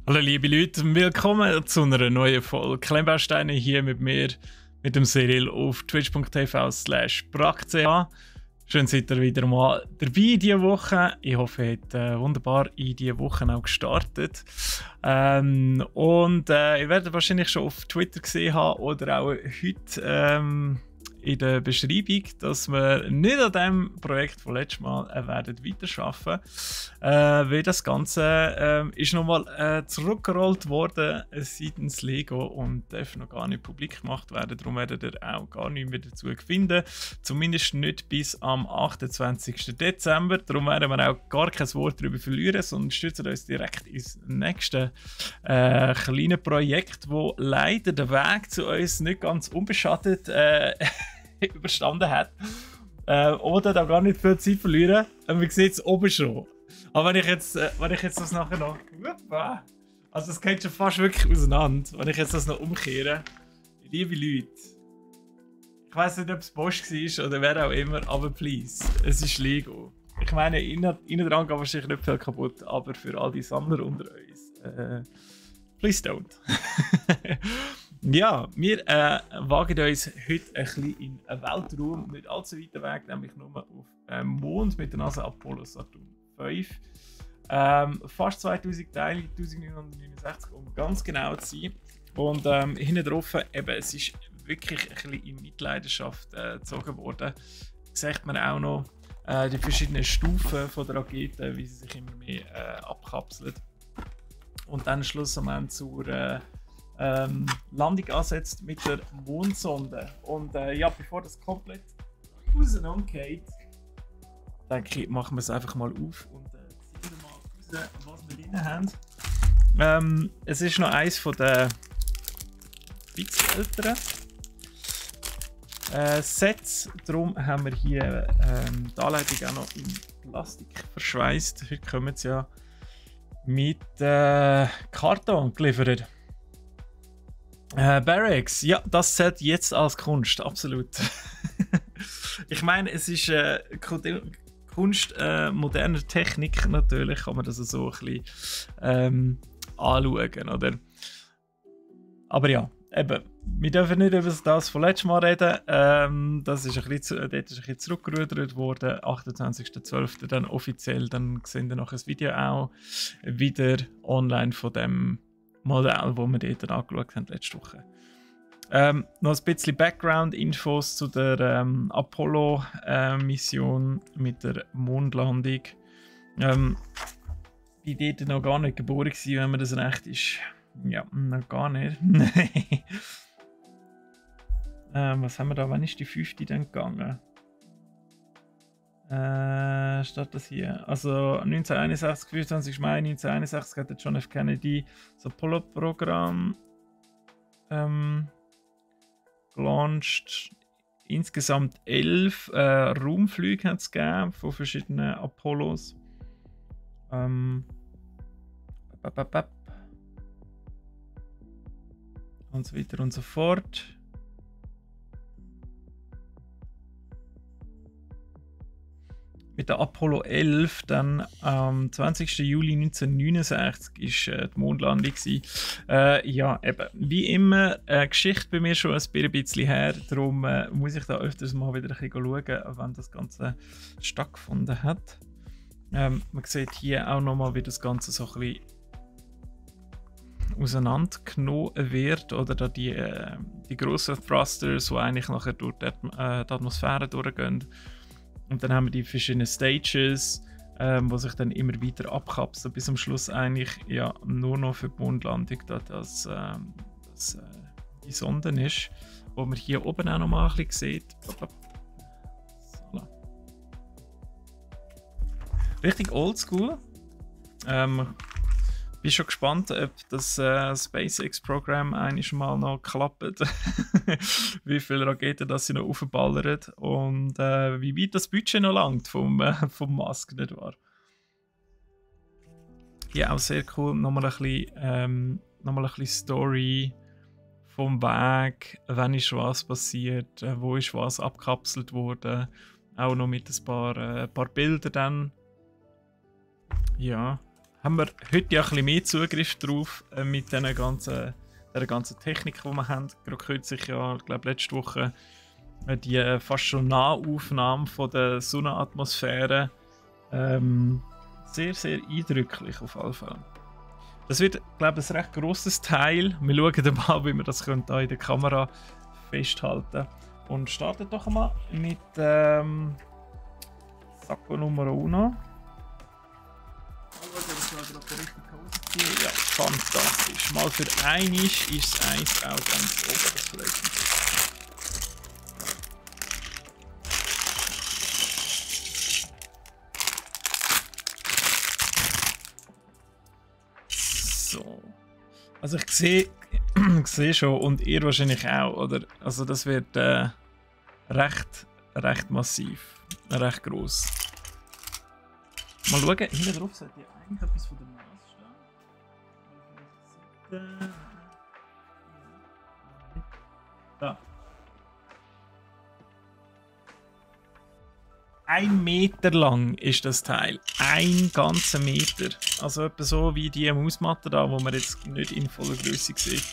Hallo liebe Leute, willkommen zu einer neuen Folge Klemmbausteine hier mit mir, mit dem Cyril auf twitch.tv/brach.ch. Schön seid ihr wieder mal dabei diese Woche. Ich hoffe, ihr habt wunderbar in diese Woche auch gestartet. Ihr werdet wahrscheinlich schon auf Twitter gesehen haben oder auch heute in der Beschreibung, dass wir nicht an dem Projekt von letztes Mal werden weiterarbeiten, weil das Ganze ist nochmal zurückgerollt worden seitens Lego und darf noch gar nicht publik gemacht werden. Darum werdet ihr auch gar nichts mehr dazu finden. Zumindest nicht bis am 28. Dezember. Darum werden wir auch gar kein Wort darüber verlieren, sondern stützen uns direkt ins nächste kleine Projekt, wo leider den Weg zu uns nicht ganz unbeschadet überstanden hat. Oder da gar nicht viel Zeit verlieren. Wir sehen es oben schon. Aber wenn ich jetzt das nachher noch. Also, das geht schon fast wirklich auseinander. Wenn ich jetzt das noch umkehre. Liebe Leute. Ich weiß nicht, ob es Bosch war oder wer auch immer, aber please. Es ist Lego. Ich meine, innen dran geht wahrscheinlich nicht viel kaputt, aber für all die Sammler unter uns. Please don't. Ja, wir wagen uns heute ein bisschen in einen Weltraum, nicht allzu weit weg, nämlich nur auf Mond mit der NASA Apollo Saturn 5. Fast 2000 Teile, 1969, um ganz genau zu sein. Und hinten drauf, es ist wirklich ein bisschen in Mitleidenschaft gezogen worden. Sieht man auch noch die verschiedenen Stufen von der Rakete, wie sie sich immer mehr abkapseln. Und dann schlussendlich zur Landung ansetzt mit der Mondsonde. Und ja, bevor das komplett auseinandergeht, denke ich, machen wir es einfach mal auf und sehen mal raus, was wir drin haben. Es ist noch eins von den bisschen älteren Sets. Darum haben wir hier die Anleitung auch noch in Plastik verschweißt. Heute kommen sie ja mit Karton geliefert. Barracks, ja, das zählt jetzt als Kunst, absolut. Ich meine, es ist Kunst moderner Technik, natürlich kann man das so ein bisschen anschauen, oder? Aber ja, eben, wir dürfen nicht über das von letztem Mal reden. Das ist dort ist ein bisschen zurückgerudert worden, 28.12. dann offiziell. Dann sehen wir noch ein Video auch wieder online von dem Modell, das wir dort angeschaut haben letzte Woche. Noch ein bisschen Background-Infos zu der Apollo-Mission mit der Mondlandung. Bin dort noch gar nicht geboren gewesen, wenn mir das recht ist. Ja, noch gar nicht. Was haben wir da? Wann ist die 5. dann gegangen? Steht das hier? Also 1961, 25. Mai 1961 hat der John F. Kennedy das Apollo-Programm gelauncht. Insgesamt 11 Raumflüge hat es gegeben von verschiedenen Apollos. Und so weiter und so fort. Mit der Apollo 11 dann am 20. Juli 1969 ist die Mondlandung gewesen. Ja, eben, wie immer, Geschichte bei mir schon ein bisschen her, darum muss ich da öfters mal wieder ein bisschen schauen, wann das Ganze stattgefunden hat. Man sieht hier auch nochmal, wie das Ganze so ein bisschen auseinandergenommen wird, oder da die grossen Thrusters, die eigentlich nachher durch die Atmosphäre durchgehen. Und dann haben wir die verschiedenen Stages, die sich dann immer weiter abkapseln, bis am Schluss eigentlich ja nur noch für die Mondlandung da die Sonde ist, wo man hier oben auch noch mal ein bisschen sieht. So. Richtig oldschool. Bin schon gespannt, ob das SpaceX-Programm eigentlich mal noch klappt. Wie viele Raketen das sie noch aufballern und wie weit das Budget noch langt vom Musk, nicht wahr? Ja, auch sehr cool. Nochmal ein bisschen Story vom Weg, wann ist was passiert, wo ist was abgekapselt worden. Auch noch mit ein paar Bildern dann. Ja. haben wir heute ja ein bisschen mehr Zugriff drauf mit der ganzen Technik, die wir haben. Gerade kürzlich, ja, ich glaube letzte Woche, die fast schon Nahaufnahme von der Sonnenatmosphäre. Sehr, sehr eindrücklich auf jeden Fall. Das wird, glaube ich, ein recht grosses Teil. Wir schauen mal, wie wir das hier in der Kamera festhalten können. Und starten doch mal mit Sacco Nummer 1. Ja, fantastisch. Mal für einmal ist das Eis auch ganz oben. Das freut mich. So. Also ich sehe schon und ihr wahrscheinlich auch, oder? Also das wird recht massiv. Recht gross. Mal schauen, hinten drauf sollte ja eigentlich etwas von der Nase stehen. Da. 1 Meter lang ist das Teil. 1 ganzer Meter. Also etwa so wie die Mausmatte da, wo man jetzt nicht in voller Größe sieht.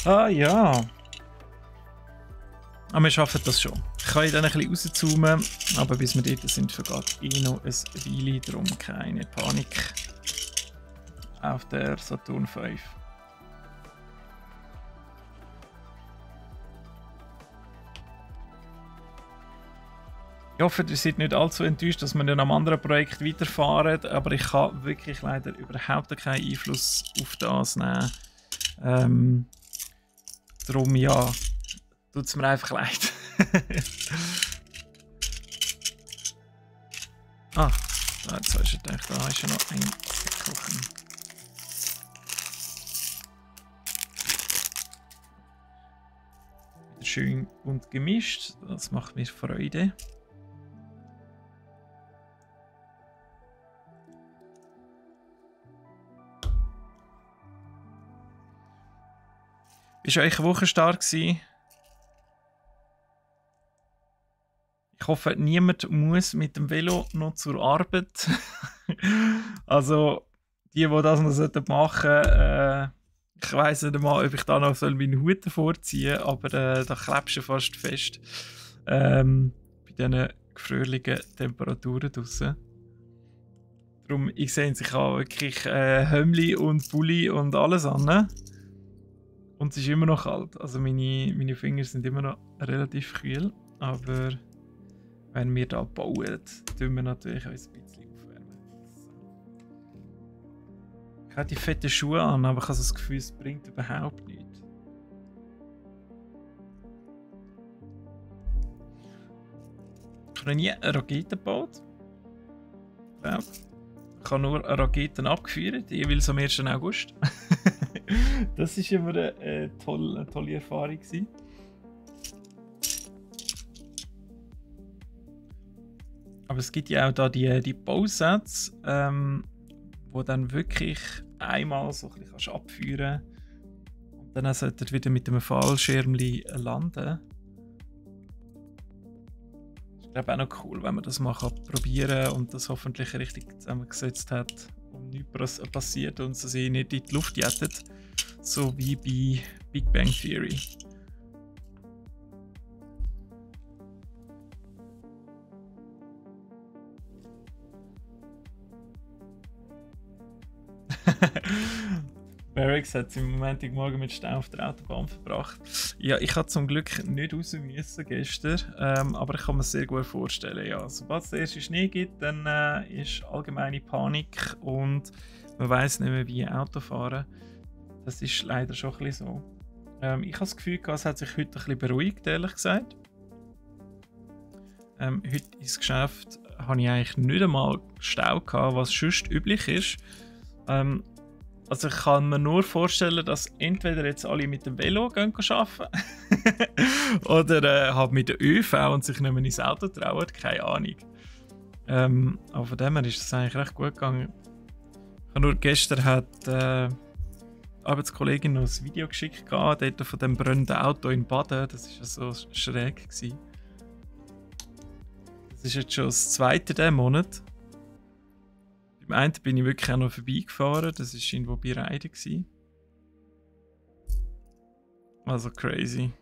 Ah ja. Aber wir schaffen das schon. Ich kann dann ein bisschen rauszoomen, aber bis wir dort sind, vergeht noch ein Weile, darum keine Panik auf der Saturn 5. Ich hoffe, ihr seid nicht allzu enttäuscht, dass wir in einem anderen Projekt weiterfahren, aber ich kann wirklich leider überhaupt keinen Einfluss auf das nehmen. Darum ja, tut es mir einfach leid. Jetzt hast du gedacht, da ist ja noch ein Säckelchen. Schön bunt gemischt, das macht mir Freude. Ist euch eine Woche stark gewesen? Ich hoffe, niemand muss mit dem Velo noch zur Arbeit. Also, die das noch machen sollten, ich weiss nicht mal, ob ich da noch meinen Hut vorziehen soll, aber da klebst du fast fest. Bei diesen gefrierlichen Temperaturen draussen. Darum, ich sehe sich auch wirklich Hömmli und Pulli und alles an. Und es ist immer noch kalt. Also meine Finger sind immer noch relativ kühl. Aber wenn wir da bauen, tun wir natürlich ein bisschen aufwärmen. Ich habe die fetten Schuhe an, aber ich habe das Gefühl, es bringt überhaupt nichts. Ich habe noch nie eine Rakete gebaut. Ja. Ich habe nur Raketen abgeführt, jeweils am 1. August. Das war immer eine tolle Erfahrung. Aber es gibt ja auch da die Bausätze, wo dann wirklich einmal so ein bisschen abführen kannst. Und dann sollte er wieder mit einem Fallschirm landen. Ich glaube auch noch cool, wenn man das mal probieren kann und das hoffentlich richtig zusammengesetzt hat und nichts passiert und sie nicht in die Luft jettet. So wie bei Big Bang Theory. Barracks hat im Montagmorgen mit Stau auf der Autobahn verbracht. Ja, ich hatte zum Glück nicht raus müssen gestern, aber ich kann mir sehr gut vorstellen. Ja, sobald es den ersten Schnee gibt, dann ist allgemeine Panik und man weiss nicht mehr, wie Auto fahren. Das ist leider schon ein bisschen so. Ich habe das Gefühl, es hat sich heute ein bisschen beruhigt, ehrlich gesagt. Heute ins Geschäft hatte ich eigentlich nicht einmal Stau gehabt, was sonst üblich ist. Also ich kann mir nur vorstellen, dass entweder jetzt alle mit dem Velo arbeiten oder halt mit der ÖV und sich nicht mehr ins Auto trauen, keine Ahnung. Aber von dem her ist es eigentlich recht gut gegangen. Nur gestern hat die Arbeitskollegin noch ein Video geschickt, dort von dem brennenden Auto in Baden. Das war so schräg gewesen. Das ist jetzt schon das 2. diesen Monat. Beim einen bin ich wirklich auch noch vorbeigefahren. Das war irgendwo bei Reiden. Also crazy.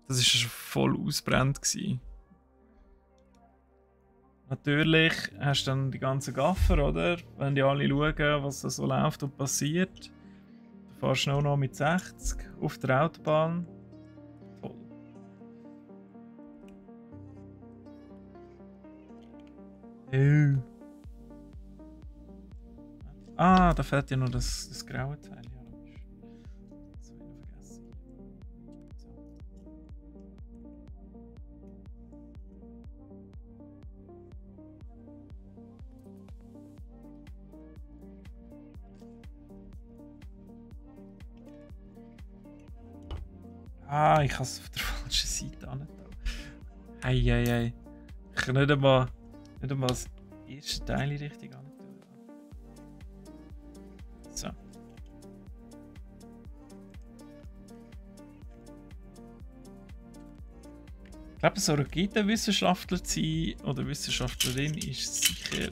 Das war schon voll ausbrennt. Natürlich hast du dann die ganzen Gaffer, oder? Wenn die alle schauen, was da so läuft und passiert. Du fährst schnell noch mit 60 auf der Autobahn. Toll. Ah, da fehlt ja noch das graue Teil. Ja, logisch. Das habe ich noch vergessen. So. Ah, ich habe es auf der falschen Seite angetan. Ei. Ich kann nicht einmal das erste Teil richtig angetan. So. Ich glaube, so Raketenwissenschaftler zu sein oder Wissenschaftlerin ist sicher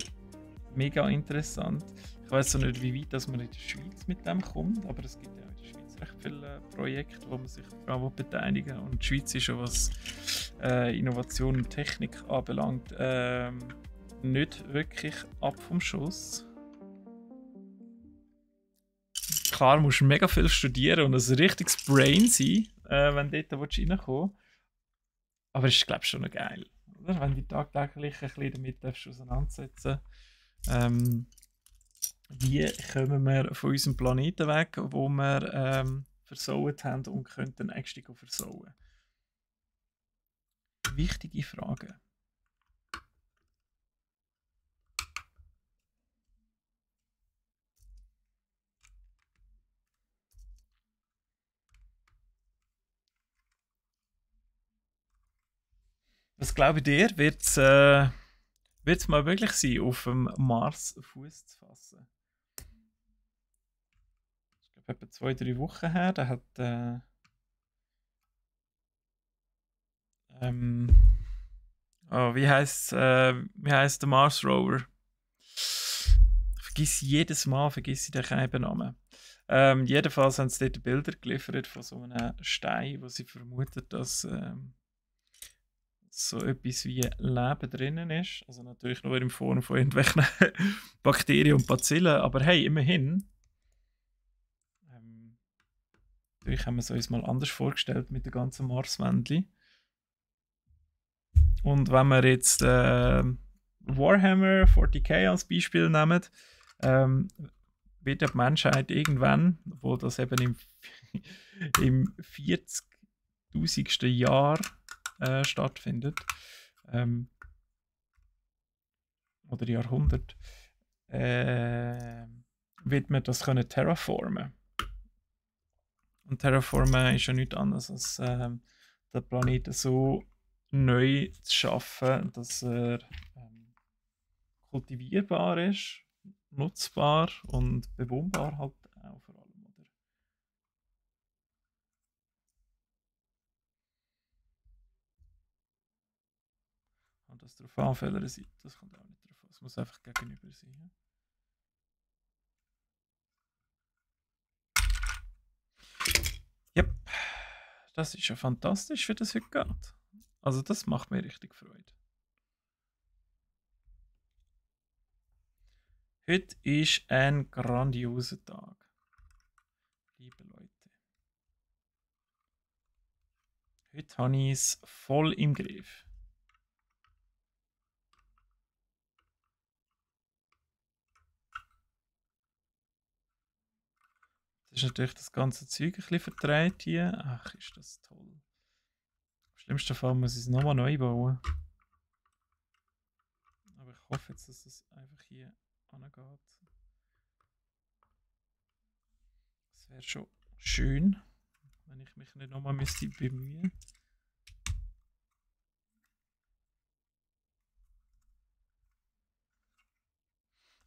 mega interessant. Ich weiß so nicht, wie weit dass man in der Schweiz mit dem kommt, aber es gibt ja in der Schweiz recht viele Projekte, wo man sich daran beteiligen will. Und die Schweiz ist schon, was Innovation und Technik anbelangt, nicht wirklich ab vom Schuss. Klar, musst du mega viel studieren und ein richtiges Brain sein, wenn du dort reinkommst. Aber es ist, glaube ich, schon noch geil, oder? Wenn du dich tagtäglich ein bisschen damit auseinandersetzen wie kommen wir von unserem Planeten weg, wo wir versaut haben und könnten den nächsten versauen? Wichtige Frage. Was glaube ich dir, wird es mal wirklich sein, auf dem Mars Fuß zu fassen? Ich glaube, etwa 2-3 Wochen her, da hat wie heißt der Mars Rover? Vergiss jedes Mal, vergiss den Namen. Jedenfalls haben sie dort Bilder geliefert von so einem Stein, wo sie vermutet, dass so etwas wie Leben drinnen ist. Also natürlich nur in Form von irgendwelchen Bakterien und Bazillen, aber hey, immerhin. Natürlich haben wir es uns mal anders vorgestellt mit den ganzen Marswändli. Und wenn wir jetzt Warhammer 40k als Beispiel nehmen, wird die Menschheit irgendwann, wo das eben im 40.000. Jahr stattfindet, oder Jahrhundert, wird man das können terraformen. Und terraformen ist ja nichts anderes als den Planeten so neu zu schaffen, dass er kultivierbar ist, nutzbar und bewohnbar halt auch vor allem, oder? Und das drauf an, auf welcher Seite, das kommt auch nicht drauf an. Es muss einfach gegenüber sein. Yep. Das ist ja fantastisch, wie das heute geht. Also das macht mir richtig Freude. Heute ist ein grandioser Tag. Liebe Leute. Heute habe ich es voll im Griff. Das ist natürlich das ganze Zeug ein bisschen verdreht hier. Ach, ist das toll. Im schlimmsten Fall muss ich es nochmal neu bauen. Aber ich hoffe jetzt, dass es einfach hier angeht. Das wäre schon schön, wenn ich mich nicht nochmal bemühen müsste.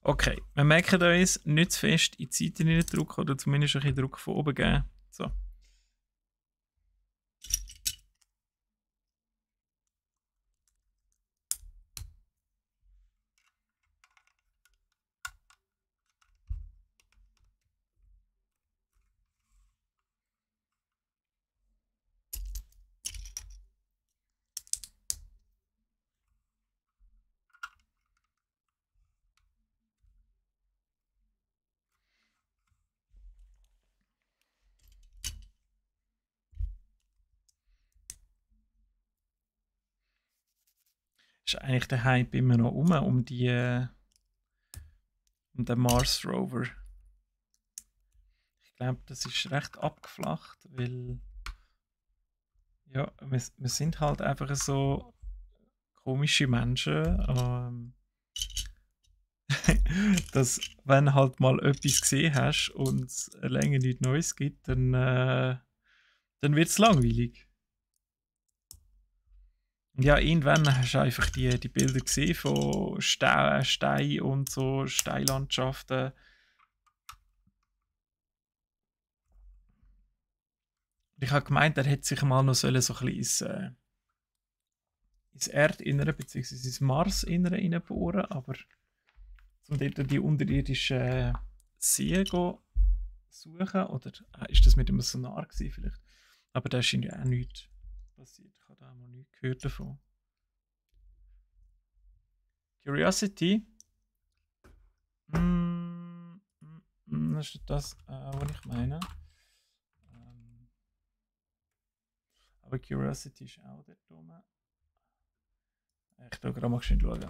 Okay, wir merken uns nicht zu fest in die Seite drücken oder zumindest ein bisschen Druck von oben geben. So. ist eigentlich der Hype immer noch um den Mars Rover. Ich glaube, das ist recht abgeflacht, weil ja, wir sind halt einfach so komische Menschen, dass wenn halt mal etwas gesehen hast und es länger nichts Neues gibt, dann wird es langweilig. Ja, irgendwann hast du einfach die Bilder gesehen von Stein und so Steinlandschaften. Ich habe gemeint, er hätte sich mal noch so ein bisschen ins Erdinnere bzw. ins Marsinnere reinbohren, aber um dort die unterirdischen Seen suchen, oder ist das mit dem Sonar gewesen vielleicht? Aber da ist ja auch nichts passiert. Ich habe da auch noch nichts gehört davon. Curiosity? Das ist nicht das, was ich meine. Aber Curiosity ist auch dort oben. Ich tue gerade mal schnell schauen.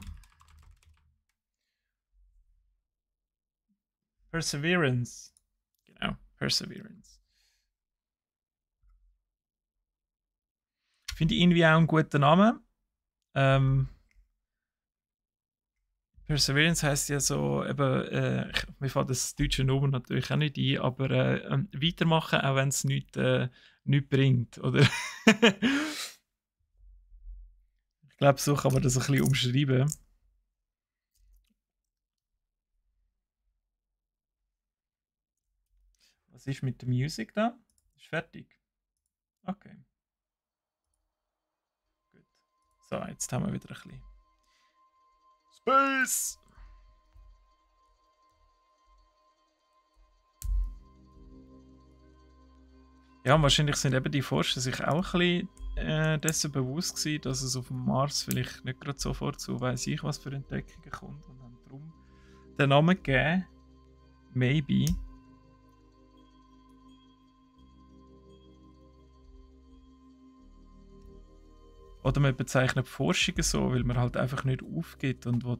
Perseverance. Genau, Perseverance. Finde ich irgendwie auch einen guten Namen. Perseverance heisst ja so, eben, mir fällt das deutsche Nomen natürlich auch nicht ein, aber weitermachen, auch wenn es nichts bringt, oder? Ich glaube, so kann man das ein bisschen umschreiben. Was ist mit der Musik da? Ist fertig? Okay. Gut. So, jetzt haben wir wieder ein bisschen Space! Ja, wahrscheinlich sind eben die Forscher sich auch ein bisschen dessen bewusst gewesen, dass es auf dem Mars vielleicht nicht gerade sofort zu weiss ich was für Entdeckungen kommt und haben darum den Namen gegeben. Maybe. Oder man bezeichnet Forschungen so, weil man halt einfach nicht aufgibt und will,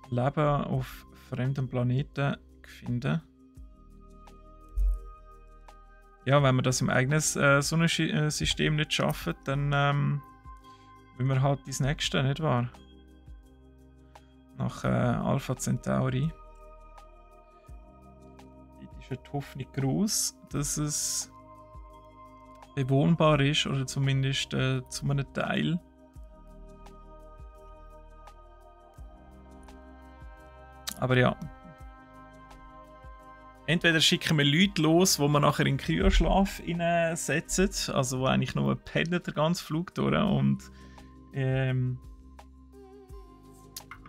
Leben auf fremden Planeten finden. Ja, wenn wir das im eigenen Sonnensystem nicht schaffen, dann will wir halt das nächste, nicht wahr? Nach Alpha Centauri. Dort ist die Hoffnung groß, dass es bewohnbar ist, oder zumindest zu einem Teil. Aber ja. Entweder schicken wir Leute los, die wir nachher in den Kryoschlaf setzen, also wo eigentlich nur pennen den ganzen Flug durch und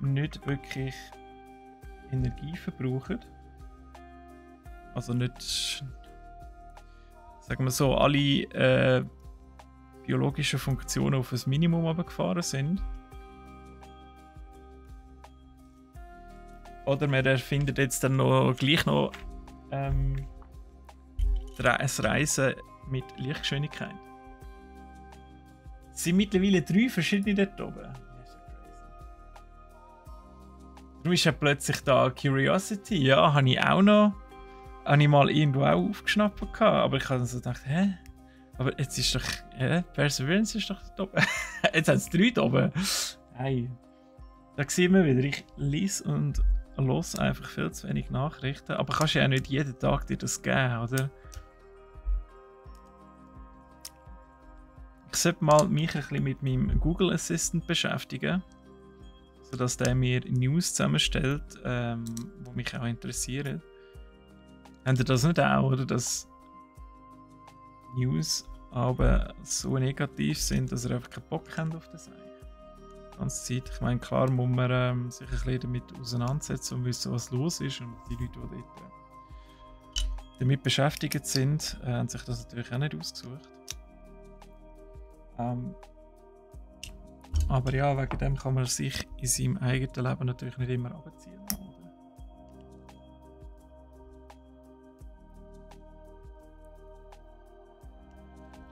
nicht wirklich Energie verbrauchen. Also nicht, sagen wir so, alle biologischen Funktionen auf ein Minimum runtergefahren sind. Oder man erfindet jetzt dann gleich noch ein Reisen mit Lichtgeschwindigkeit. Es sind mittlerweile 3 verschiedene dort oben. Darum ist ja plötzlich da Curiosity. Ja, habe ich auch noch. Habe ich mal irgendwo auch aufgeschnappt gehabt. Aber ich habe so gedacht, hä? Aber jetzt ist doch. Perseverance ist doch da oben. Jetzt haben es 3 da oben. Hey. Da sehen wir wieder. Ich lese und los einfach viel zu wenig Nachrichten. Aber kannst ja auch nicht jeden Tag dir das geben, oder? Ich sollte mal mich ein bisschen mit meinem Google Assistant beschäftigen, sodass der mir News zusammenstellt, die mich auch interessieren. Habt ihr das nicht auch, oder? Dass News aber so negativ sind, dass ihr einfach keinen Bock habt auf das eigentlich. Die ganze Zeit. Ich meine, klar muss man sich ein bisschen damit auseinandersetzen und wissen, was los ist. Und die Leute, die dort damit beschäftigt sind, haben sich das natürlich auch nicht ausgesucht. Aber ja, wegen dem kann man sich in seinem eigenen Leben natürlich nicht immer abziehen.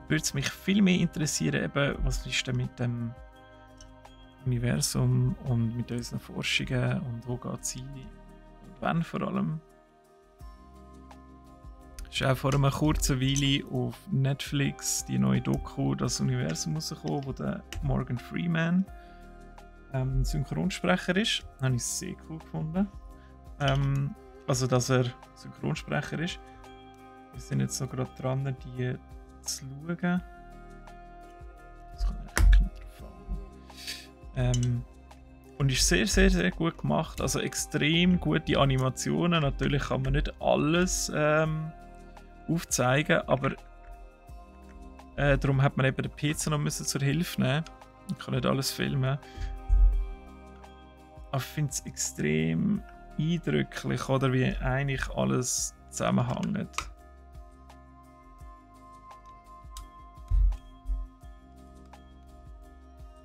Würde es mich viel mehr interessieren, eben, was ist denn mit dem Universum und mit unseren Forschungen und wo geht es hin und wann vor allem. Es ist auch vor einer kurzen Weile auf Netflix die neue Doku «Das Universum» rausgekommen, wo der Morgan Freeman Synchronsprecher ist. Das habe ich sehr cool gefunden. Also, dass er Synchronsprecher ist. Wir sind jetzt so gerade dran, die zu schauen. Das kann ich nicht drauf an. Und ist sehr, sehr, sehr gut gemacht. Also extrem gute Animationen. Natürlich kann man nicht alles aufzeigen, aber darum hat man eben den PC noch zur Hilfe nehmen. Ich kann nicht alles filmen. Aber ich finde es extrem eindrücklich, oder wie eigentlich alles zusammenhängt.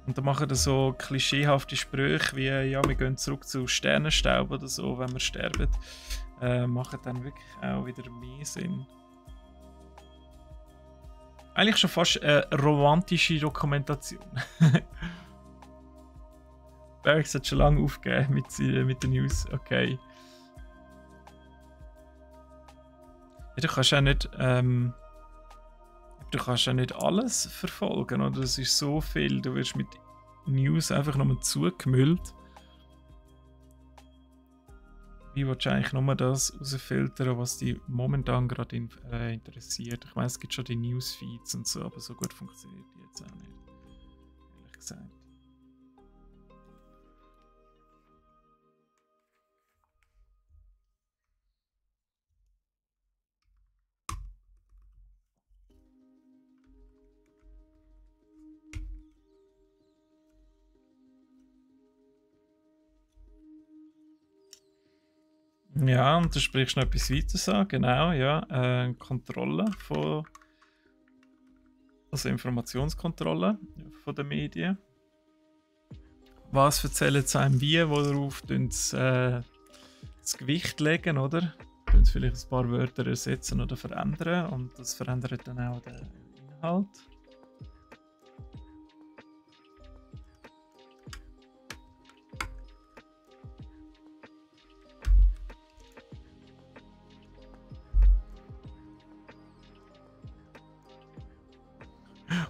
Und dann machen das so klischeehafte Sprüche wie ja, wir gehen zurück zu Sternenstaub oder so, wenn wir sterben. Machen dann wirklich auch wieder mehr Sinn. Eigentlich schon fast eine romantische Dokumentation. Barracks hat schon lange aufgegeben mit den News. Okay. Ja, du kannst ja nicht alles verfolgen, oder? Es ist so viel. Du wirst mit News einfach nochmal zugemüllt. Wie willst du eigentlich nochmal das rausfiltern, was dich momentan gerade interessiert? Ich meine, es gibt schon die Newsfeeds und so, aber so gut funktioniert die jetzt auch nicht. Ehrlich gesagt. Ja, und du sprichst noch etwas weiteres an, genau, ja. Kontrolle von. Also Informationskontrolle von den Medien. Was erzählen sie einem wie, worauf das Gewicht legen, oder? Können sie vielleicht ein paar Wörter ersetzen oder verändern und das verändert dann auch den Inhalt.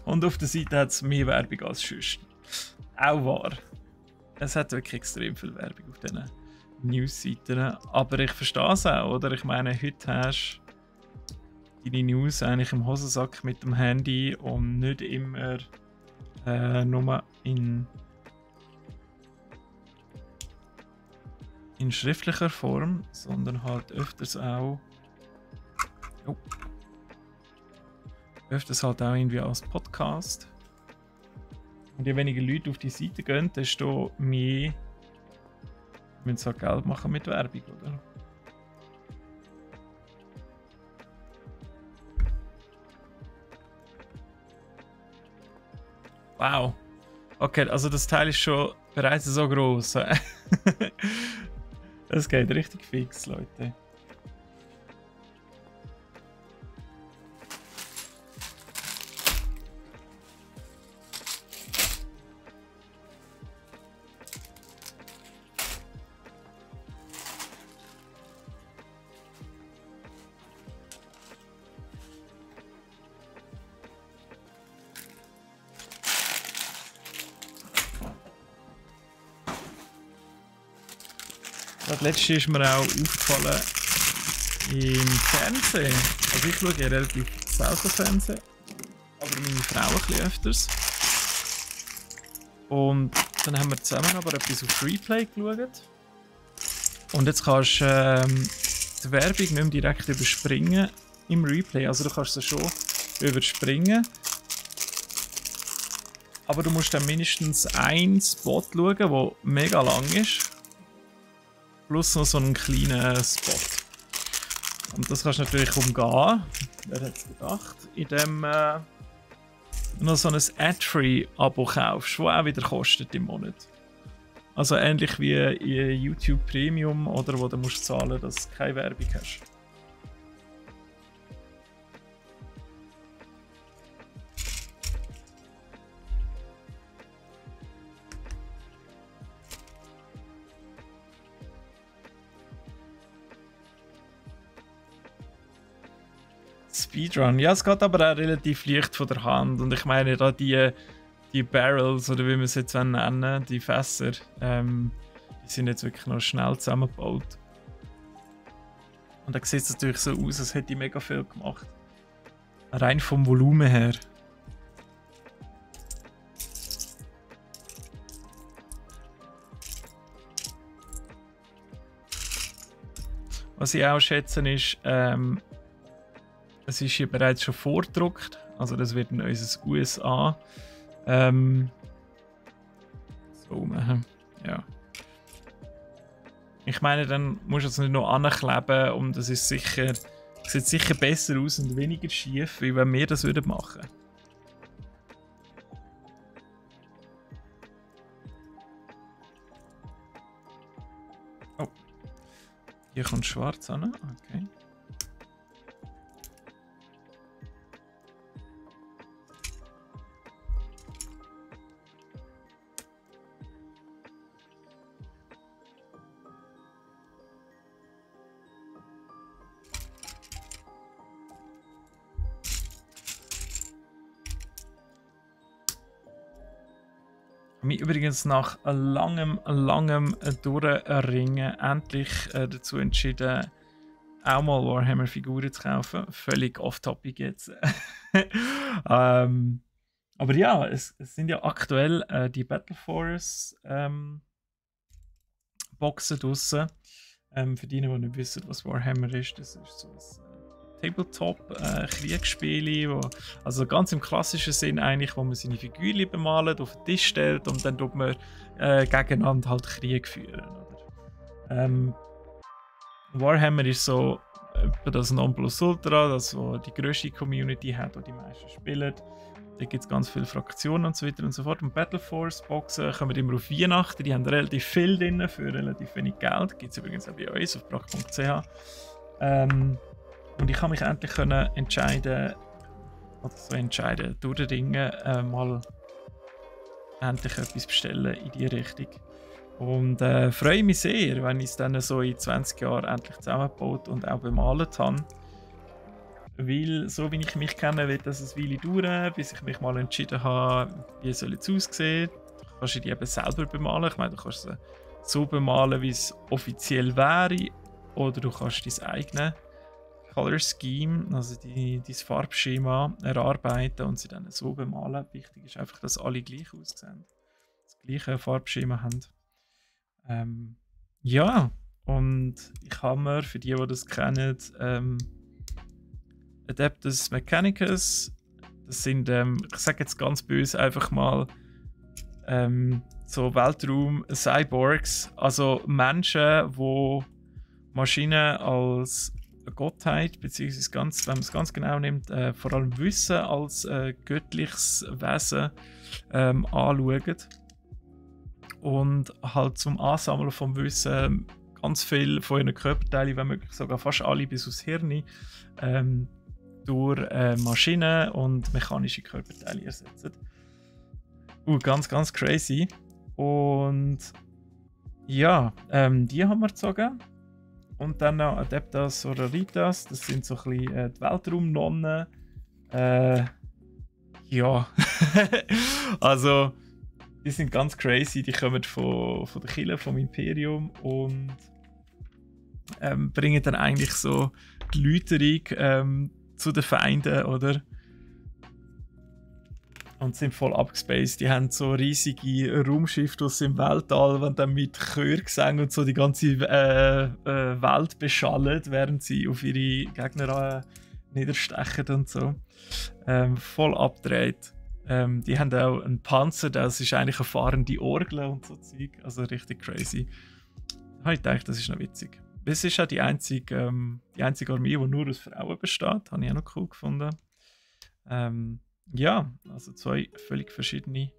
Und auf der Seite hat es mehr Werbung als sonst. Auch wahr. Es hat wirklich extrem viel Werbung auf diesen News-Seiten. Aber ich verstehe es auch, oder? Ich meine, heute hast du deine News eigentlich im Hosensack mit dem Handy und nicht immer nur in schriftlicher Form, sondern halt öfters auch. Oh. Öfters halt auch irgendwie als Podcast. Und je weniger Leute auf die Seite gehen, desto mehr müssen sie halt Geld machen mit Werbung, oder? Wow. Okay, also das Teil ist schon bereits so groß. Es geht richtig fix, Leute. Das letzte ist mir auch aufgefallen im Fernsehen. Also ich schaue ja relativ selten Fernsehen, aber meine Frau ein bisschen öfters. Und dann haben wir zusammen aber etwas auf Replay geschaut. Und jetzt kannst du die Werbung nicht mehr direkt überspringen im Replay. Also du kannst sie schon überspringen. Aber du musst dann mindestens einen Spot schauen, der mega lang ist. Plus noch so einen kleinen Spot. Und das kannst du natürlich umgehen. Wer hätte es gedacht? Indem noch so ein Ad-Free-Abo kaufst, das auch wieder kostet im Monat. Also ähnlich wie YouTube Premium, oder wo du musst zahlen, dass du keine Werbung hast. Speedrun. Ja, es geht aber auch relativ leicht von der Hand. Und ich meine, da die Barrels, oder wie man es jetzt nennen, die Fässer, die sind jetzt wirklich noch schnell zusammengebaut. Und da sieht es natürlich so aus, als hätte ich mega viel gemacht. Rein vom Volumen her. Was ich auch schätze ist, es ist hier bereits schon vorgedruckt. Also das wird in unser USA so machen. Ja. Ich meine, dann musst du es nicht noch ankleben und das ist sicher, sieht sicher besser aus und weniger schief, wie wenn wir das würden machen. Oh. Hier kommt schwarz an. Okay. Mich übrigens nach langem Durchringen endlich dazu entschieden, auch mal Warhammer-Figuren zu kaufen. Völlig off-topic jetzt. Aber ja, es sind ja aktuell die Battle Force Boxen draussen. Für die nicht wissen, was Warhammer ist, das ist so ein Tabletop-Kriegsspiele, also ganz im klassischen Sinn eigentlich, wo man seine Figuren bemalt, auf den Tisch stellt und dann tut man gegeneinander halt Krieg führen. Oder? Warhammer ist so das Nonplusultra, das wo die grösste Community hat, die meisten spielen. Da gibt es ganz viele Fraktionen und so weiter und so fort. Und Battle Force Boxen kommen immer auf Weihnachten, die haben relativ viel drin für relativ wenig Geld. Gibt es übrigens auch bei uns auf brach.ch. Und ich kann mich endlich entscheiden, durchringen, mal endlich etwas bestellen in die Richtung. Und freue mich sehr, wenn ich es dann so in 20 Jahren endlich zusammengebaut und auch bemalt habe. Weil, so wie ich mich kenne, wird das eine Weile dauern, bis ich mich mal entschieden habe, wie soll es aussehen. Du kannst die eben selber bemalen. Ich meine, du kannst sie so bemalen, wie es offiziell wäre. Oder du kannst dein eigenes Color Scheme, also dein Farbschema erarbeiten und sie dann so bemalen. Wichtig ist einfach, dass alle gleich aussehen. Das gleiche Farbschema haben. Ja, und ich habe mir, für die das kennen, Adeptus Mechanicus, das sind, ich sage jetzt ganz böse, einfach mal so Weltraum-Cyborgs, also Menschen, die Maschinen als Gottheit, beziehungsweise ganz, wenn man es ganz genau nimmt, vor allem Wissen als göttliches Wesen anschauen. Und halt zum Ansammeln vom Wissen ganz viel von ihren Körperteilen, wenn möglich sogar fast alle bis aufs Hirn, durch Maschinen und mechanische Körperteile ersetzen. Ganz crazy. Und ja, die haben wir gezogen. Und dann noch Adeptas Sororitas, das sind so ein bisschen die Weltraumnonnen. Ja, also die sind ganz crazy, die kommen von der Kirche, vom Imperium und bringen dann eigentlich so die Läuterung zu den Feinden, oder? Und sind voll abgespaced. Die haben so riesige Raumschiffe aus dem Weltall, die dann mit Chörgesang und so die ganze Welt beschallen, während sie auf ihre Gegner niederstechen und so. Voll abgedreht. Die haben auch einen Panzer, das ist eigentlich eine fahrende Orgel und so Zeug. Also richtig crazy. Da habe ich gedacht, das ist noch witzig. Es ist auch die einzige Armee, die nur aus Frauen besteht. Habe ich auch noch cool gefunden. Ja, also zwei völlig verschiedene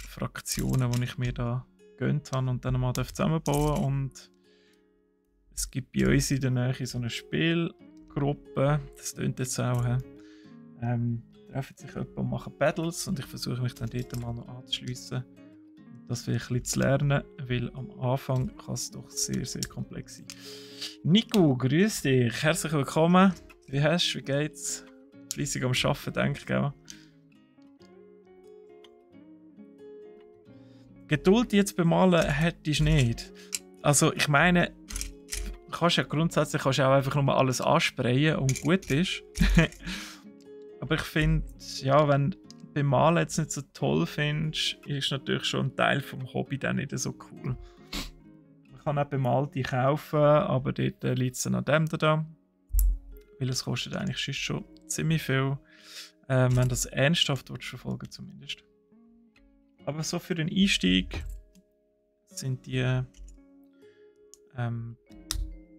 Fraktionen, die ich mir da gegönnt habe und dann mal zusammenbauen. Und es gibt bei uns in der Nähe so eine Spielgruppe, das tönt jetzt auch, treffen sich jemand und machen Battles und ich versuche mich dann dort mal noch anzuschliessen. Und das vielleicht ein bisschen zu lernen, weil am Anfang kann es doch sehr, sehr komplex sein. Nico, grüß dich, herzlich willkommen. Wie hast du, wie geht's? Fleissig am Arbeiten, denke ich auch. Geduld jetzt beim Malen hättest du nicht. Also ich meine, grundsätzlich kannst du auch einfach nur alles ansprayen und gut ist. Aber ich finde, ja, wenn du beim Malen jetzt nicht so toll findest, ist natürlich schon ein Teil vom Hobby dann nicht so cool. Man kann auch Bemalte kaufen, aber dort liegt es dann an dem da. Weil es kostet eigentlich schon ziemlich viel, wenn du das ernsthaft verfolgen zumindest. Aber so für den Einstieg sind die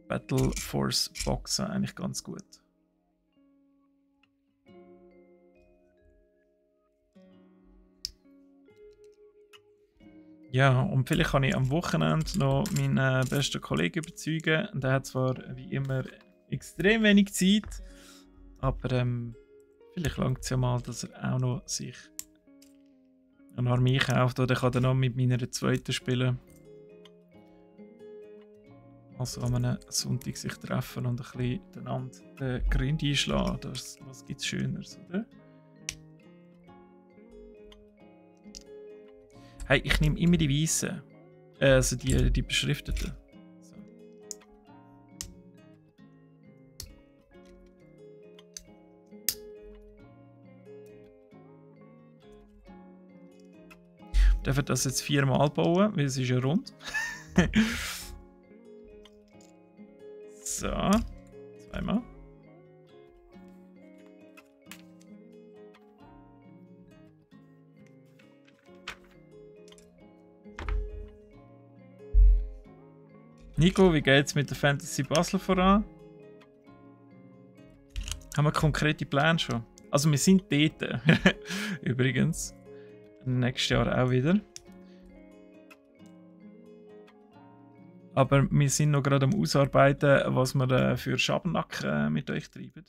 Battle Force Boxen eigentlich ganz gut. Ja, und vielleicht kann ich am Wochenende noch meinen besten Kollegen überzeugen. Der hat zwar wie immer extrem wenig Zeit, aber vielleicht langt es ja mal, dass er auch noch sich eine Armee kauft oder kann dann noch mit meiner zweiten spielen. Also an einem Sonntag sich treffen und ein bisschen einander den Grind einschlagen. Was gibt es Schöneres, oder? Hey, ich nehme immer die weißen. Also die beschrifteten. So. Ich darf das jetzt 4-mal bauen, weil es ist ja rund. So, 2-mal. Nico, wie geht's mit der Fantasy Basel voran? Haben wir konkrete Pläne schon? Also wir sind dort. Übrigens. Nächstes Jahr auch wieder. Aber wir sind noch gerade am Ausarbeiten, was wir für Schabernack mit euch treiben.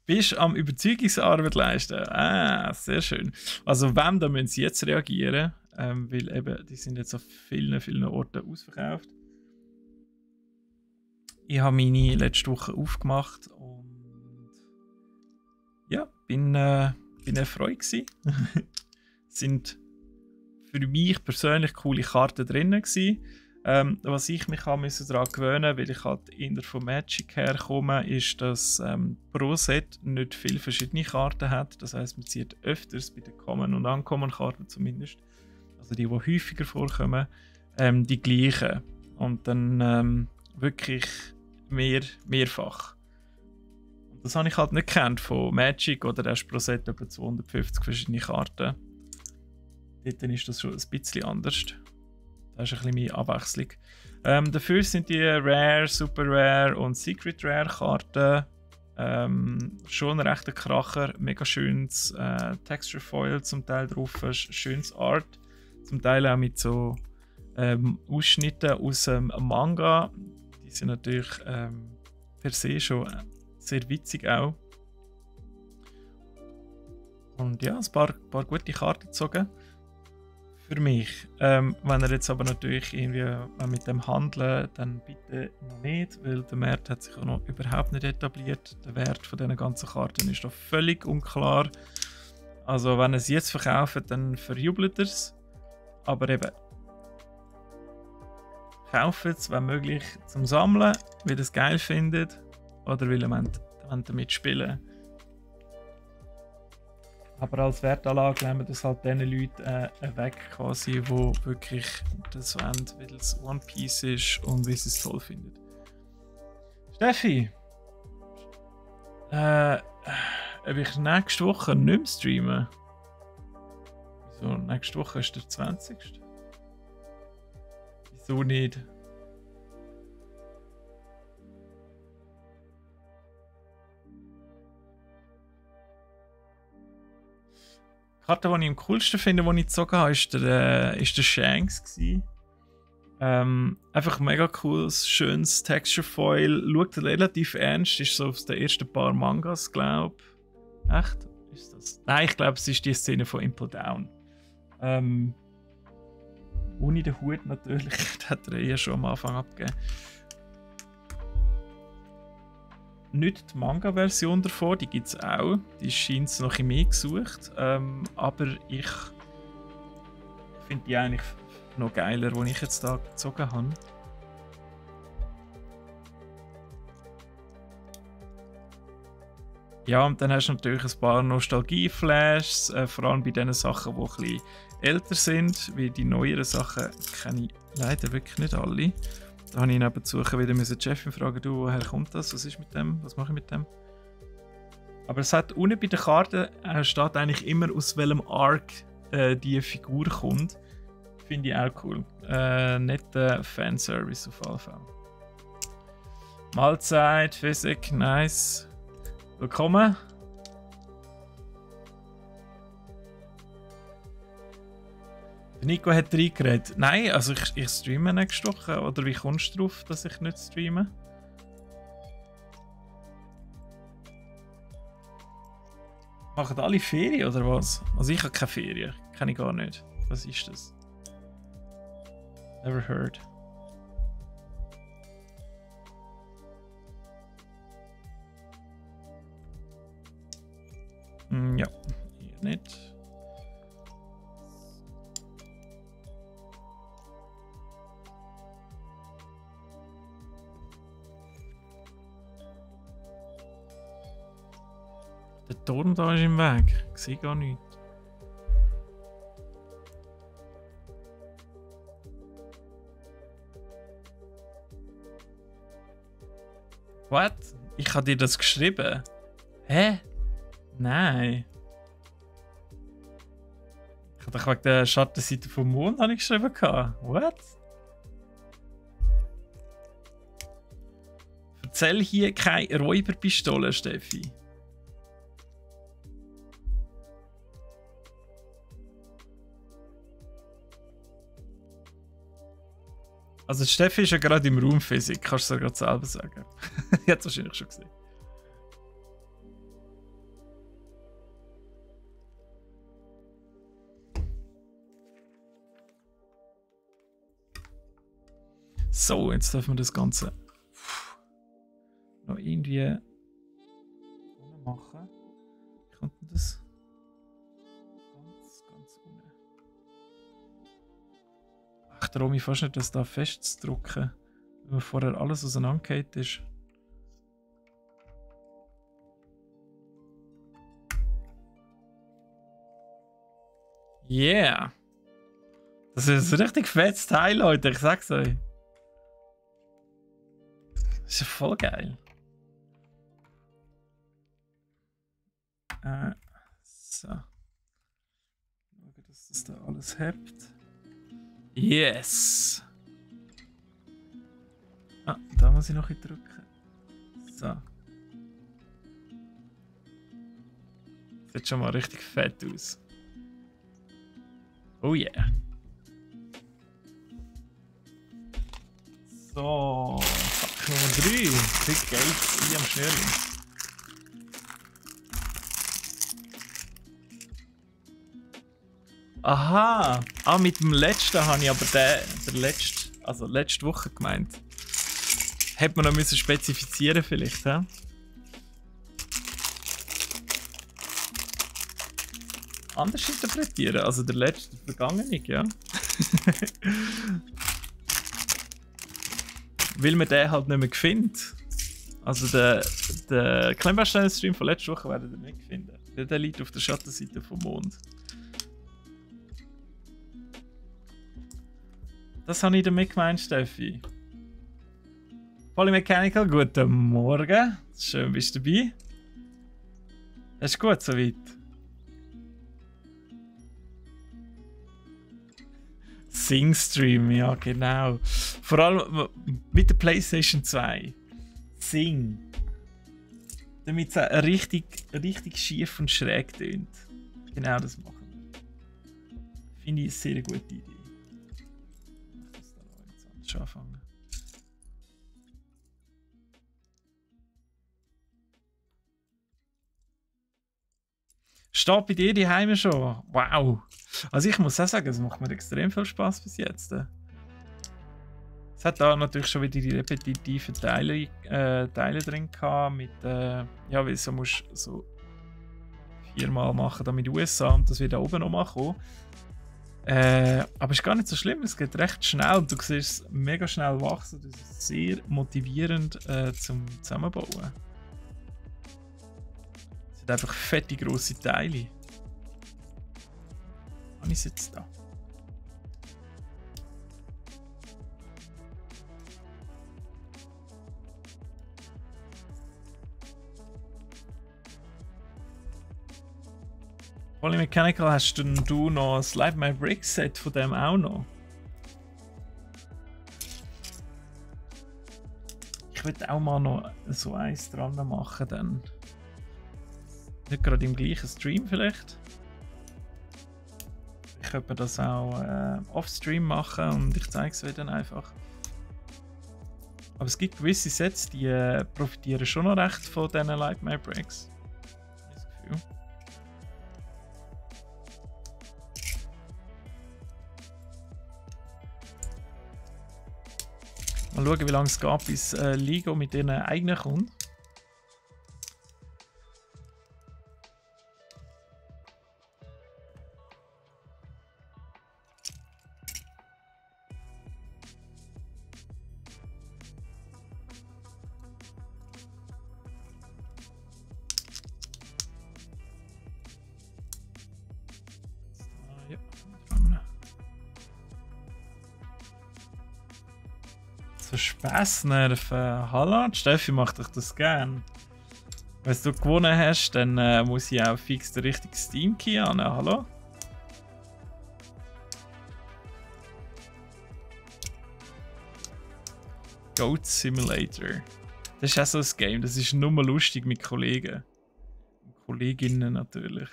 Bist am Überzeugungsarbeit leisten? Ah, sehr schön. Also wenn, dann müssen sie jetzt reagieren, weil eben, die sind jetzt auf vielen, vielen Orten ausverkauft. Ich habe meine letzte Woche aufgemacht und ja, bin erfreut gewesen. Sind für mich persönlich coole Karten drin gewesen. Was ich mich daran gewöhnen musste, weil ich halt eher von Magic herkomme, ist, dass pro Set nicht viele verschiedene Karten hat. Das heisst, man zieht öfters bei den Common- und Uncommon-Karten zumindest, also die häufiger vorkommen, die gleichen. Und dann wirklich mehrfach. Und das habe ich halt nicht gekannt von Magic, oder erst pro Set etwa 250 verschiedene Karten. Dort ist das schon ein bisschen anders. Da ist ein bisschen mehr Abwechslung. Dafür sind die Rare, Super Rare und Secret Rare Karten schon ein rechter Kracher. Mega schönes Texture Foil zum Teil drauf, schönes Art. Zum Teil auch mit so Ausschnitten aus dem Manga. Die sind natürlich per se schon sehr witzig auch. Und ja, ein paar gute Karten gezogen. Für mich. Wenn er jetzt aber natürlich irgendwie mit dem handeln, dann bitte noch nicht, weil der Markt hat sich auch noch überhaupt nicht etabliert. Der Wert von diesen ganzen Karten ist noch völlig unklar. Also wenn er es jetzt verkauft, dann verjubelt er es. Aber eben, kauft es, wenn möglich, zum Sammeln, weil er es geil findet oder weil er damit spielen. Aber als Wertanlage nehmen wir das halt den Leuten weg, quasi, die wirklich das wollen, weil es One Piece ist und wie sie es toll finden. Steffi, ob ich nächste Woche nicht mehr streame? Wieso? Nächste Woche ist der 20. Wieso nicht? Die Karte, die ich am coolsten finde, die ich gezogen habe, ist der Shanks. Einfach mega cooles, schönes Texture Foil. Schaut relativ ernst, ist so aus den ersten paar Mangas, glaube ich. Echt? Ist das? Nein, ich glaube, es ist die Szene von Impel Down. Ohne den Hut natürlich, das hat er ja schon am Anfang abgegeben. Nicht die Manga-Version davon, die gibt es auch. Die scheint es noch ein mehr gesucht. Aber ich finde die eigentlich noch geiler, die ich jetzt da gezogen habe. Ja, und dann hast du natürlich ein paar Nostalgie-Flashs, vor allem bei den Sachen, die ein bisschen älter sind, wie die neueren Sachen kenne ich leider wirklich nicht alle. Da habe ich nebenzu wieder Chefin fragen, du, woher kommt das? Was ist mit dem? Was mache ich mit dem? Aber es hat unten bei der Karte steht eigentlich immer, aus welchem Arc die Figur kommt. Finde ich auch cool. Netter Fanservice auf jeden Fall. Mahlzeit, Physik, nice. Willkommen. Nico hat reingeredet. Nein, also ich streame nächste Woche. Oder wie kommst du darauf, dass ich nicht streame? Machen alle Ferien oder was? Also ich habe keine Ferien. Kenne ich gar nicht. Was ist das? Never heard. Ja, hier nicht. Der Turm da ist im Weg. Ich sehe gar nichts. What? Ich habe dir das geschrieben? Hä? Nein. Ich habe doch wegen der Schattenseite vom Mond geschrieben. What? Erzähl hier keine Räuberpistole, Steffi. Also Steffi ist ja gerade im Raum Physik, kannst du es ja gerade selber sagen. Ich hätte es wahrscheinlich schon gesehen. So, jetzt dürfen wir das Ganze noch irgendwie machen. Wie kommt denn das? Ganz unten. Ach, darum ich fast nicht, das da festzudrücken, wenn vorher alles auseinandergeht ist. Yeah! Das ist ein richtig fettes Teil, Leute, ich sag's euch. Das ist ja voll geil. So. Schauen, dass das da alles hebt. Yes! Ah, da muss ich noch ein drücken. So. Sieht schon mal richtig fett aus. Oh yeah. So, Pack Nummer 3. Krieg Geld hier am Schnürli. Aha! Ah, mit dem letzten habe ich aber letzte Woche gemeint. Hätte man noch müssen spezifizieren vielleicht, hä? Anders interpretieren, also der letzte, der vergangene, ja. Weil man den halt nicht mehr findet. Also der Klemmbaustein-Stream von letzter Woche werdet ihr nicht finden. Der liegt auf der Schattenseite vom Mond. Das habe ich damit gemeint, Steffi. Polymechanical, guten Morgen. Schön bist du dabei. Das ist gut soweit. Sing-Stream, ja genau. Vor allem mit der PlayStation 2. Sing. Damit es richtig schief und schräg tönt. Genau das machen wir. Finde ich eine sehr gute Idee. Ich muss da noch jetzt anders anfangen. Steht bei dir die Heime schon? Wow! Also ich muss auch sagen, es macht mir extrem viel Spaß bis jetzt. Es hat da natürlich schon wieder die repetitiven Teile drin gehabt, mit, ja, weil so musst so 4-mal machen da mit USA und das wird da oben noch mal kommen. Aber es ist gar nicht so schlimm, es geht recht schnell und du siehst es mega schnell wachsen. Das ist sehr motivierend zum Zusammenbauen. Es sind einfach fette grosse Teile. Was ist jetzt da? Polymechanical, hast du noch ein Light My Brick Set von dem auch noch? Ich würde auch mal noch so eins dran machen dann. Nicht gerade im gleichen Stream vielleicht. Ich könnte das auch off-Stream machen und ich zeige es euch dann einfach. Aber es gibt gewisse Sets, die profitieren schon noch recht von diesen Light My Bricks. Das Gefühl. Mal schauen, wie lange es geht, bis Lego mit ihren eigenen kommt. Ja, so Spassnerven. Hallo, Steffi macht dich das gern. Wenn du gewonnen hast, dann muss ich auch fix den richtigen Steam-Key an. Hallo? Goat Simulator. Das ist auch so ein Game, das ist nur mal lustig mit Kollegen. Und Kolleginnen natürlich.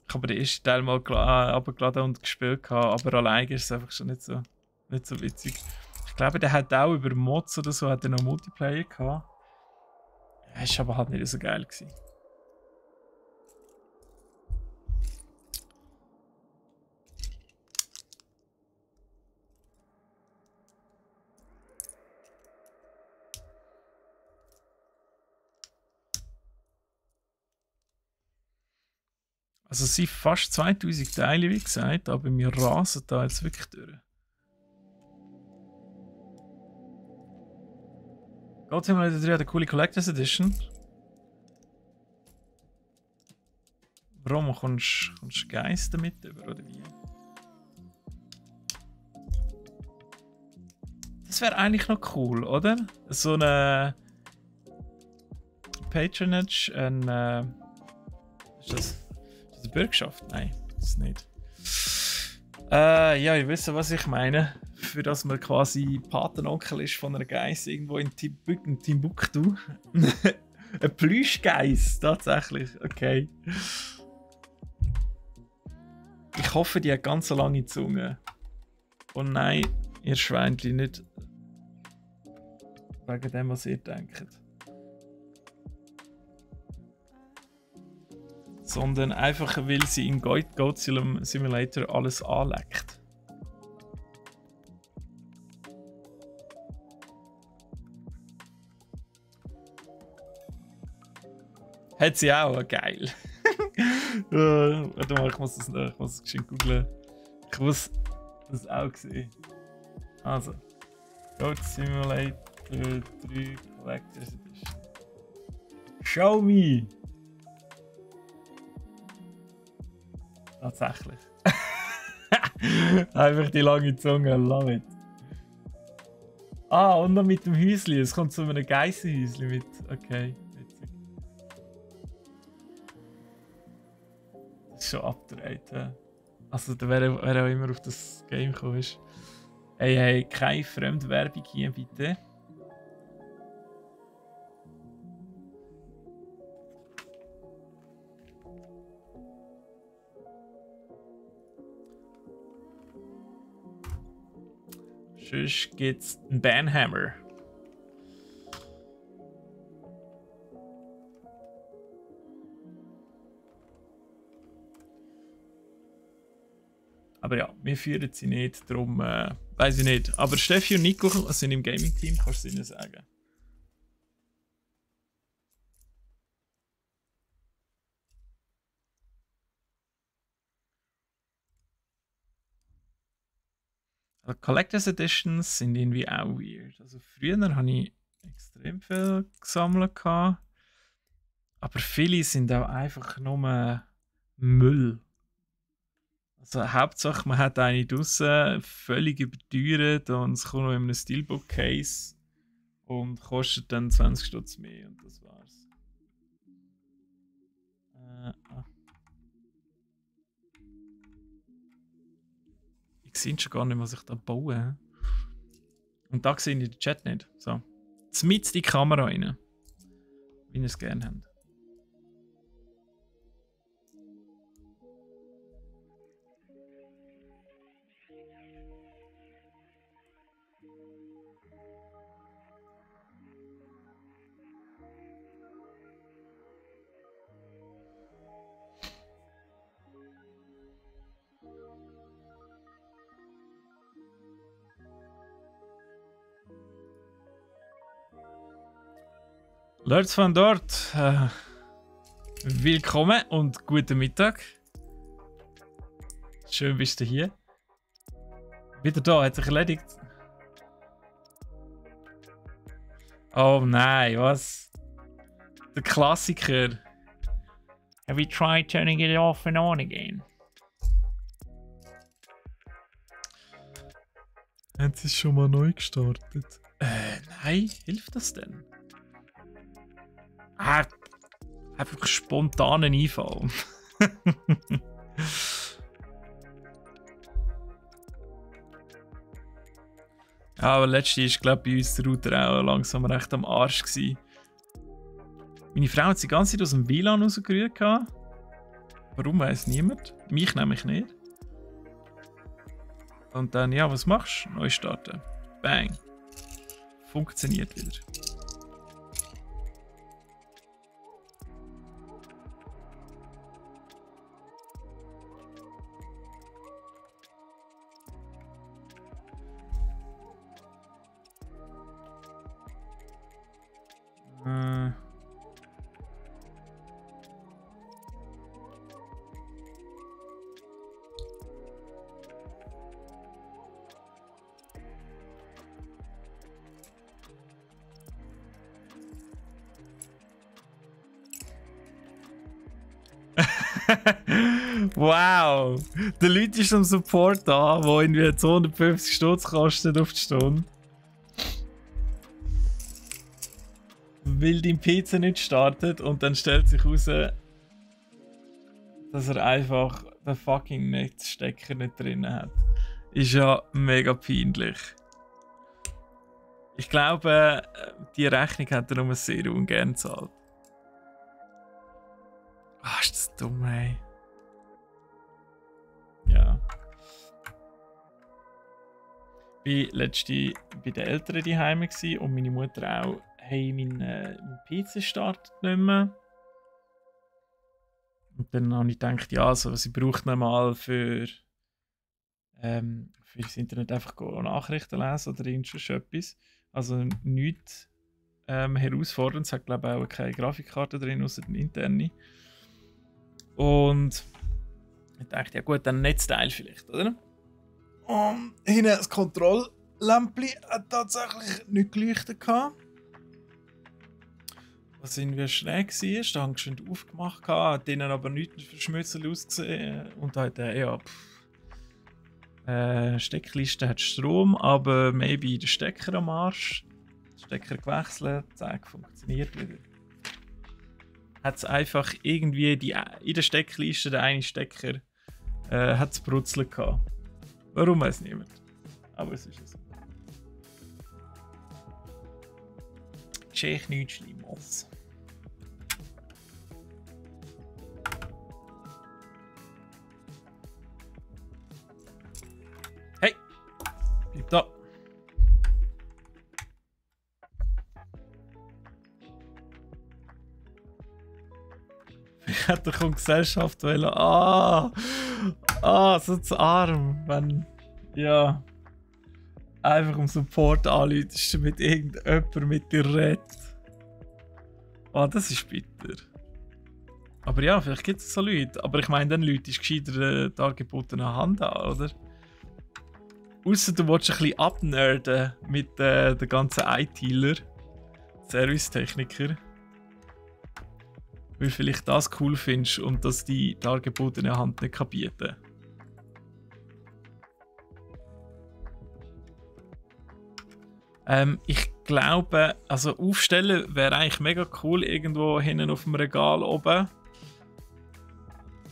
Ich habe den ersten Teil mal runtergeladen und gespielt, aber alleine ist es einfach schon nicht so witzig. Ich glaube, der hat auch über Mods oder so hat er noch Multiplayer gehabt. Ja, ist aber halt nicht so geil gewesen. Also es sind fast 2000 Teile, wie gesagt, aber wir rasen da jetzt wirklich durch. God Simulator 3 hat eine coole Collectors Edition. Warum? Kommst du Geist damit über, oder wie? Das wäre eigentlich noch cool, oder? So eine Patronage, ist das eine Bürgschaft? Nein, das ist nicht. Ja, ihr wisst, was ich meine. Für das man quasi Patenonkel ist von einer Geiss irgendwo in Timbuktu. Ein Plüschgeiss, tatsächlich. Okay. Ich hoffe, die hat ganz eine lange Zunge. Oh nein, ihr Schweinchen, nicht wegen dem, was ihr denkt. Sondern einfach, weil sie in Goat Simulator alles anleckt. Hat sie auch, geil. Warte mal, ich muss das geschwind googlen. Ich muss das auch sehen. Also, Goat Simulator 3 Collector's Edition. Show me! Tatsächlich. Einfach die lange Zunge, love it. Ah, und noch mit dem Häusli. Es kommt zu einem Geissenhäusli mit. Okay, witzig. Das ist schon abgedreht. Also, wer auch immer auf das Game gekommen ist. Hey, keine Fremdwerbung hier, bitte. Sonst gibt's einen Banhammer. Aber ja, wir führen sie nicht, darum weiß ich nicht. Aber Steffi und Nico sind im Gaming-Team, kannst du ihnen sagen. Also Collectors Editions sind irgendwie auch weird. Also früher habe ich extrem viel gesammelt. Aber viele sind auch einfach nur Müll. Also Hauptsache man hat eine draussen, völlig überteuert und es kommt noch in einem Steelbook-Case und kostet dann 20 Stutz mehr und das war's. Ich sehe schon gar nicht, was ich da baue. Und da sehe ich den Chat nicht. So. Mit die Kamera rein. Wie ihr es gerne habt. Leute von dort, willkommen und guten Mittag. Schön bist du hier. Wieder da, hat sich erledigt. Oh nein, was? Der Klassiker. Have you tried turning it off and on again? Haben sie es schon mal neu gestartet? Nein, hilft das denn? Einfach spontanen Einfall. Ja, aber letztens war, glaube ich, bei uns der Router auch langsam recht am Arsch gewesen. Meine Frau hat sie die ganze Zeit aus dem WLAN rausgerührt. Warum weiß niemand? Mich nämlich nicht. Und dann, ja, was machst du? Neu starten. Bang. Funktioniert wieder. Wow! Der Leute ist am Support da, der irgendwie 250 Stutz kostet auf die Stunde. Weil dein PC nicht startet und dann stellt sich heraus, dass er einfach den fucking Netzstecker nicht drin hat. Ist ja mega peinlich. Ich glaube, die Rechnung hat er nur sehr ungern gezahlt. Ah, ist das dumm, ey. Ja. Ich war letztens bei den Eltern daheim und meine Mutter auch. Hey, mein PC startet nicht mehr. Und dann habe ich gedacht, ja, also, sie braucht noch mal für das Internet einfach Nachrichten lesen oder etwas. Also nichts herausfordernd. Es hat, glaube ich, auch keine Grafikkarte drin, außer den internen. Und ich dachte, ja gut, dann Netzteil vielleicht, oder? Und hinten das Kontrolllämpchen hat tatsächlich nicht geleuchtet. Was irgendwie schräg war, da haben sie schon aufgemacht, hat denen aber nichts verschmutzt ausgesehen. Und hat Steckliste hat Strom, aber maybe der Stecker am Arsch. Stecker gewechselt, zack, funktioniert wieder. Hat es einfach irgendwie in der Steckliste der eine Stecker hat es brutzelt gehabt. Warum weiß niemand. Aber es ist so. Geschieht nichts Schlimmes. Hey! Bleib da! Ich hätte doch Gesellschaft wollen. Ah, so zu arm, wenn... Ja... Einfach um Support anläutest, damit irgendjemand mit dir redet. Ah, das ist bitter. Aber ja, vielleicht gibt es so Leute. Aber ich meine, dann Leute ist gescheiter die angebotene Hand an, oder? Ausser du willst ein bisschen abnerden mit den ganzen ITler, Servicetechniker. Weil vielleicht das cool findest und dass die angebotene Hand nicht bieten kann. Ich glaube, also aufstellen wäre eigentlich mega cool irgendwo hinten auf dem Regal oben.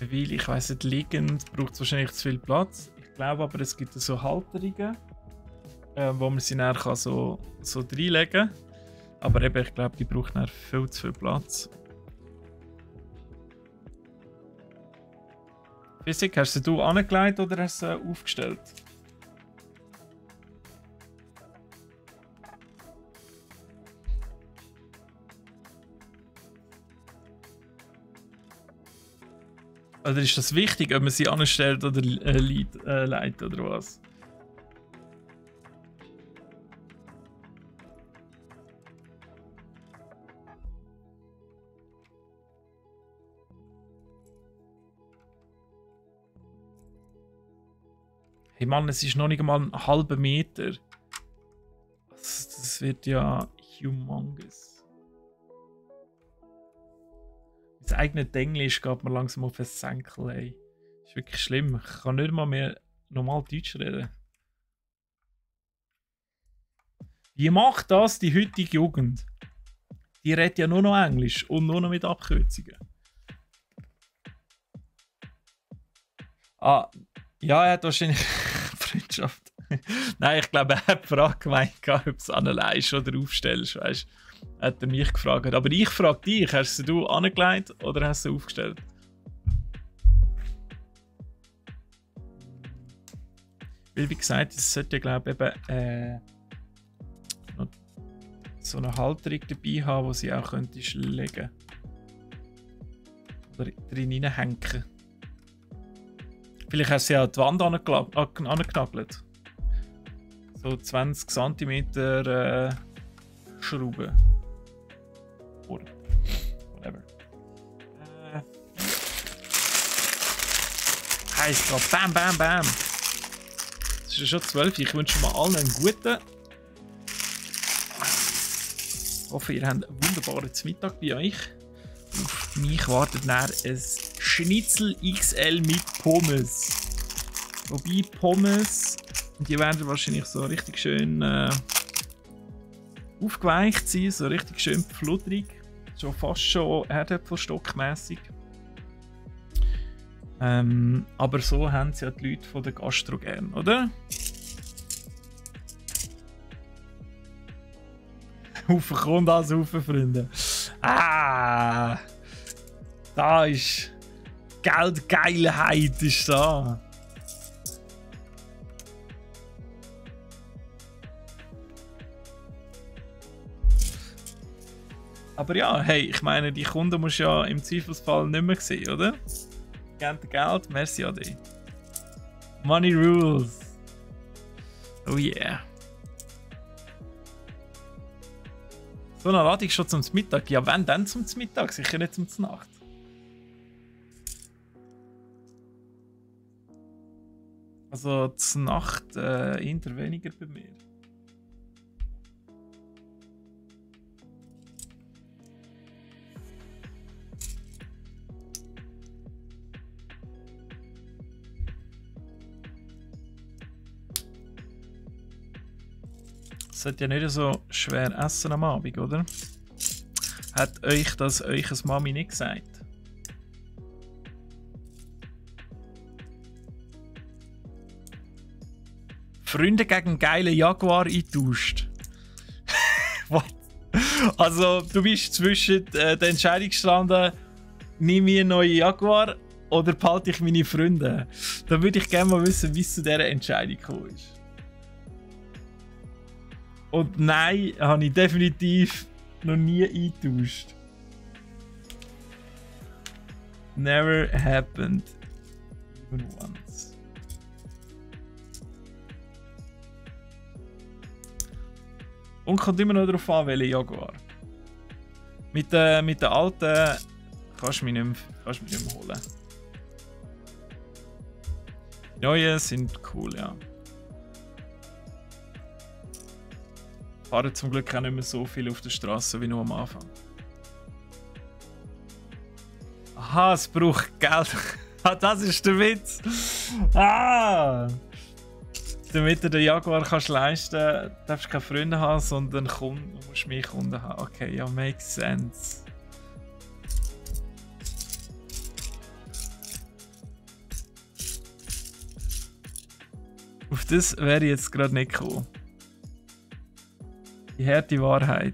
Weil ich weiss nicht, liegend braucht es wahrscheinlich zu viel Platz. Ich glaube aber, es gibt so Halterungen, wo man sie dann kann so reinlegen kann. Aber eben, ich glaube, die braucht dann viel zu viel Platz. Physik, hast du angelegt oder hast du aufgestellt? Oder ist das wichtig, ob man sie anstellt oder leitet oder was? Hey Mann, es ist noch nicht einmal einen halben Meter. Das wird ja humongous. Das eigene Englisch geht mir langsam auf den Senkel, ey. Das ist wirklich schlimm. Ich kann nicht mal mehr normal Deutsch reden. Wie macht das die heutige Jugend? Die redet ja nur noch Englisch und nur noch mit Abkürzungen. Ah, ja, er hat wahrscheinlich Freundschaft. Nein, ich glaube, er hat die Frage gemeint, ob du es anlegst oder aufstellst, weißt du? Hat er mich gefragt. Aber ich frage dich, hast du angelegt oder hast du aufgestellt? Weil, wie gesagt, es sollte ja, glaube ich, eben noch so eine Halterung dabei haben, wo sie auch könntest legen oder drin hineinhängen. Vielleicht hast du sie an die Wand angeknackelt. So 20 cm Schrauben. Oder whatever. Heißt gerade bam, bam, bam. Es ist ja schon 12 Uhr. Ich wünsche mal allen einen guten. Ich hoffe, ihr habt einen wunderbaren Mittag bei euch. Auf mich wartet dann ein Schnitzel XL mit Pommes. Wobei Pommes, die werden wahrscheinlich so richtig schön aufgeweicht sein, so richtig schön fludrig. Schon fast schon Herdäpfelstockmässig. Aber so haben sie ja die Leute von der Gastro gern, oder? Haufen kommt als Haufen, Freunde. Ah! Da ist Geldgeilheit ist da. Aber ja, hey, ich meine, die Kunden musst du ja im Zweifelsfall nicht mehr sehen, oder? Gebt Geld, merci an dich. Money rules. Oh yeah. So eine Ladung schon zum Mittag. Ja, wenn dann zum Mittag? Sicher nicht zum Nacht. Also zur Nacht eher weniger bei mir. Es sollte ja nicht so schwer essen am Abend, oder? Hat euch das eures Mami nicht gesagt? Freunde gegen einen geilen Jaguar eintauscht. What? Also, du bist zwischen der Entscheidung gestanden, nimm mir einen neuen Jaguar oder behalte ich meine Freunde? Da würde ich gerne mal wissen, wie es zu dieser Entscheidung gekommen ist. Und nein, habe ich definitiv noch nie eingetauscht. Never happened. 27. Und kommt immer noch darauf an, welche Jaguar. Mit den alten kannst du mich nicht mehr holen. Die neuen sind cool, ja. Fahren zum Glück auch nicht mehr so viel auf der Straße wie nur am Anfang. Aha, es braucht Geld. Das ist der Witz. Ah! Damit du den Jaguar kannst leisten, darfst du keine Freunde haben, sondern Kunden. Du musst mehr Kunden haben. Okay, ja, makes sense. Auf das wäre ich jetzt gerade nicht gekommen. Die harte Wahrheit.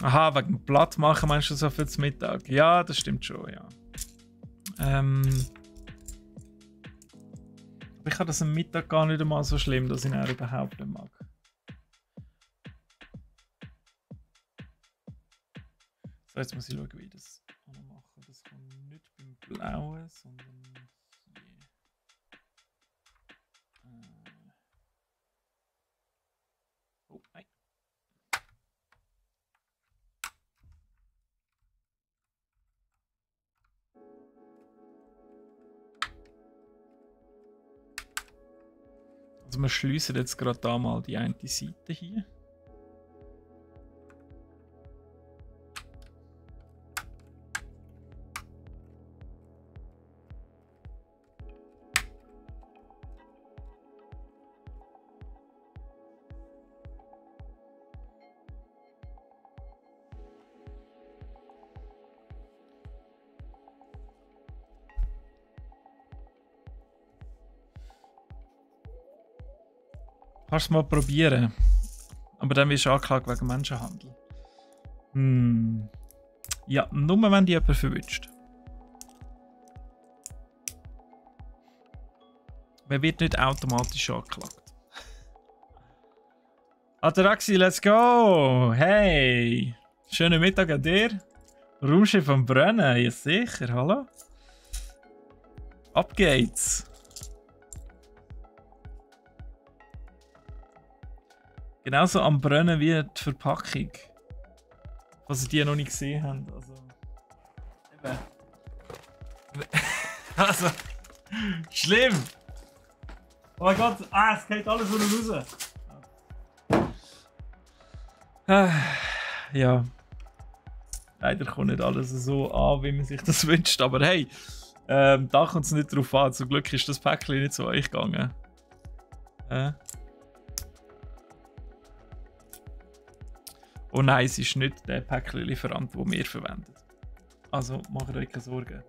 Aha, wegen Blatt machen meinst du so für den Mittag? Ja, das stimmt schon, ja. Ich habe das am Mittag gar nicht einmal so schlimm, dass ich ihn überhaupt nicht mag. So, jetzt muss ich schauen, wie ich das mache. Das kommt nicht beim Blauen, sondern hier. Oh, nein. Also wir schließen jetzt gerade da mal die eine Seite hier. Kannst du es mal probieren. Aber dann wirst du angeklagt wegen Menschenhandel. Ja, nur wenn die jemand verwünscht. Wer wird nicht automatisch angeklagt? Ataraxi, let's go! Hey! Schönen Mittag an dir. Raumschiff am Brennen, ja sicher, hallo? Ab geht's! Genauso am Brennen wie die Verpackung. Was die noch nicht gesehen haben. Also. Eben. Also. Schlimm! Oh mein Gott, es geht alles unten raus. Ja. Leider kommt nicht alles so an, wie man sich das wünscht. Aber hey, da kommt es nicht drauf an. Zum Glück ist das Päckchen nicht zu euch gegangen. Oh nein, es ist nicht der Päckchen-Lieferant, den wir verwenden. Also macht euch keine Sorgen.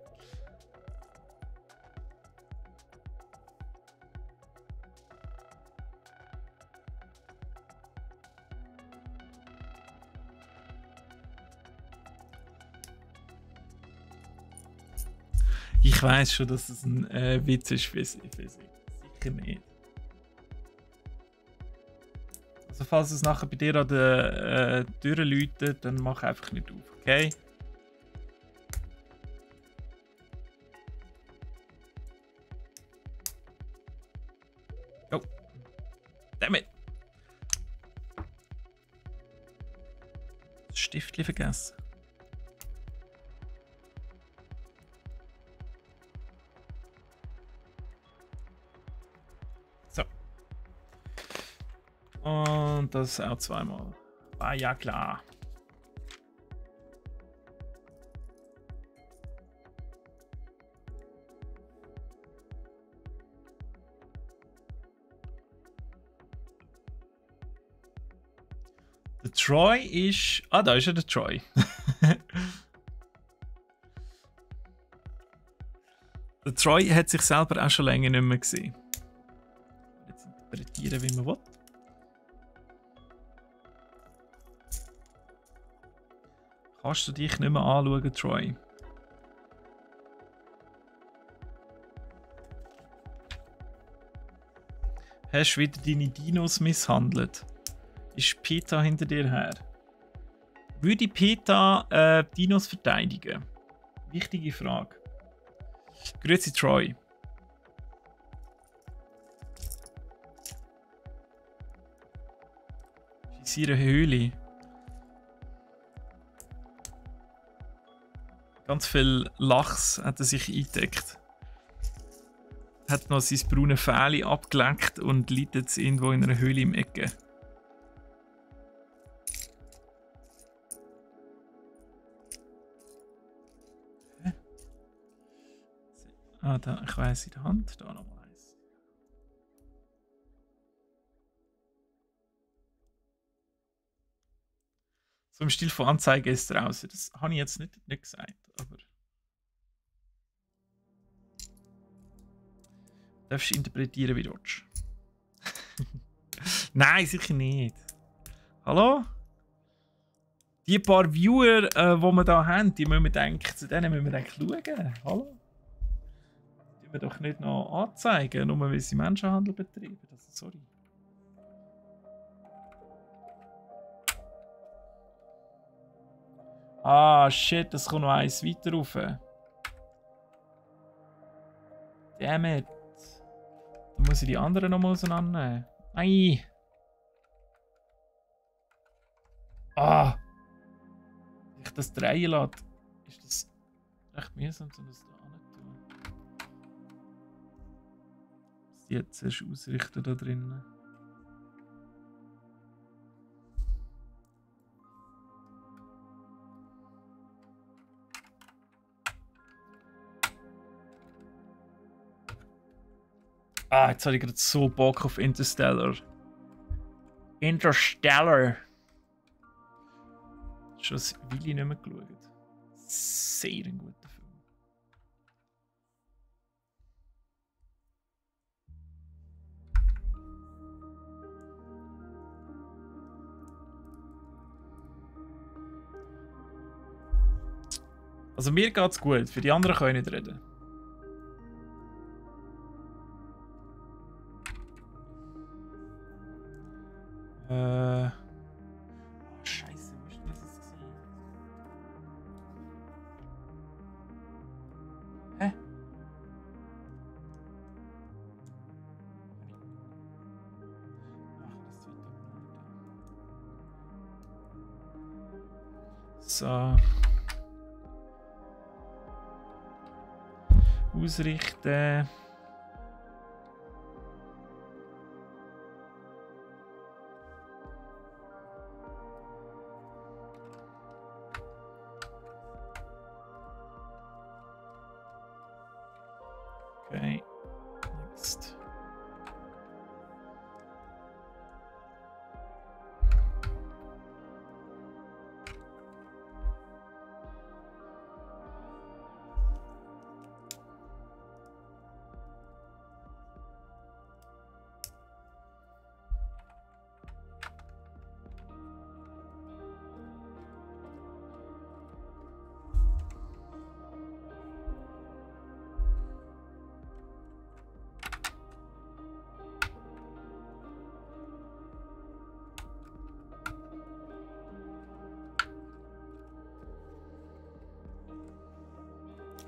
Ich weiß schon, dass es ein Witz ist für sie. Sicher nicht. Also falls es nachher bei dir an der Tür läutet, dann mach einfach nicht auf, okay? Oh. Damn it. Das Stiftchen vergessen. So. Und das auch zweimal. War ja klar. Der Troy ist... Ah, da ist ja der Troy. Der Troy hat sich selber auch schon länger nicht mehr gesehen. Jetzt interpretieren, wie man will. Kannst du dich nicht mehr anschauen, Troy? Hast du wieder deine Dinos misshandelt? Ist PETA hinter dir her? Würde PETA Dinos verteidigen? Wichtige Frage. Grüezi Troy. Ist in ihrer Höhle. Ganz viel Lachs hat er sich eingedeckt. Hat noch sein braunes Fell abgelenkt und liegt jetzt irgendwo in einer Höhle im Ecke. Hä? Ah, da, ich weiss in der Hand, da noch eins. So im Stil von Anzeige ist draußen. Das habe ich jetzt nicht gesagt, aber. Darfst du interpretieren, wie du willst. Nein, sicher nicht. Hallo? Die paar Viewer, die wir hier haben, die müssen wir denken, zu denen müssen wir eigentlich schauen. Hallo? Die müssen wir doch nicht noch anzeigen, nur weil sie Menschenhandel betreiben. Also, sorry. Ah, shit, das kommt noch eins weiter rauf. Damn it. Dann muss ich die anderen noch mal auseinandernehmen. Nein! Ah! Wenn ich das drehen lasse, ist das recht mühsam, um das da anzutun. Was die jetzt erst ausrichten da drinnen. Ah, jetzt habe ich gerade so Bock auf Interstellar. Interstellar! Schon ein Weile nicht mehr geschaut. Sehr ein guter Film. Also mir geht's gut, für die anderen kann ich nicht reden. Oh, Scheiße, wo ist denn das gesehen? Hä? So. Ausrichten. Okay, next.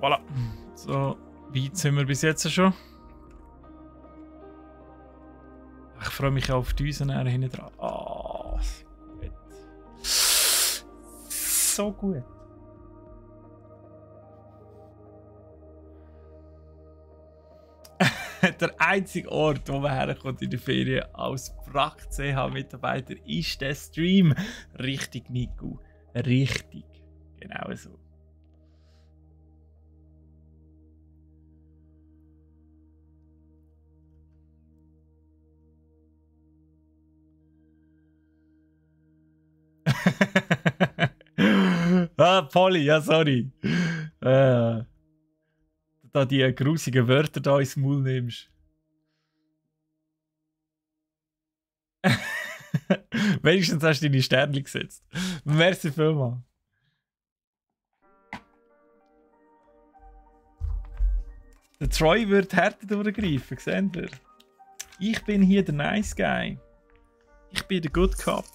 Voilà. So, weit sind wir bis jetzt schon. Ich freue mich auf die Düsen hinten dran. Ah, gut. So gut. Der einzige Ort, wo man herkommt in der Ferien als Prakt-CH-Mitarbeiter ist der Stream. Richtig, Nico. Richtig. Genau so. Ah, Polly, ja, sorry. Da die grusigen Wörter da ins Maul nimmst. Wenigstens hast du deine Sterne gesetzt. Merci vielmals. Der Troy wird härter durchgreifen, seht ihr? Ich bin hier der Nice Guy. Ich bin der Good Cop.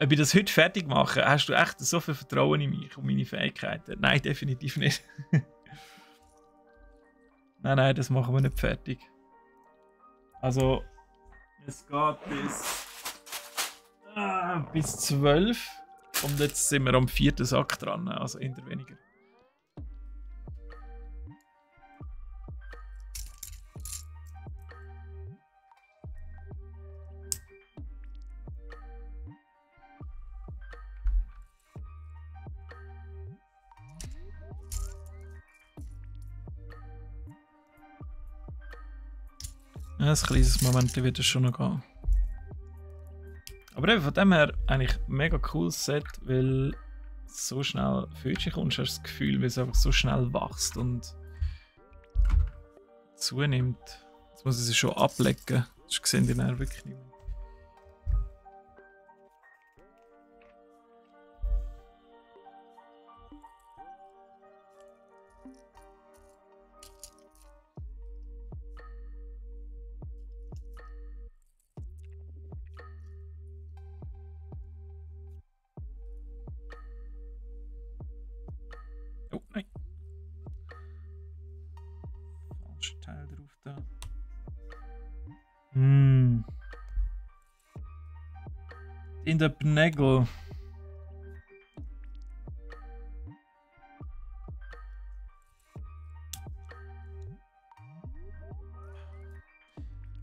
Ob ich das heute fertig mache, hast du echt so viel Vertrauen in mich und meine Fähigkeiten? Nein, definitiv nicht. Nein, das machen wir nicht fertig. Also, es geht bis 12 und jetzt sind wir am 4. Sack dran, also eher weniger. Ja, ein kleines Moment wird es schon noch gehen. Aber eben von dem her eigentlich ein mega cooles Set, weil so schnell fühlst du dich und hast das Gefühl, wie es einfach so schnell wächst und zunimmt. Jetzt muss ich es schon ablecken, sonst sehen die dann wirklich nicht mehr. Oh, nein. Falscher Teil drauf da. In der Nägel.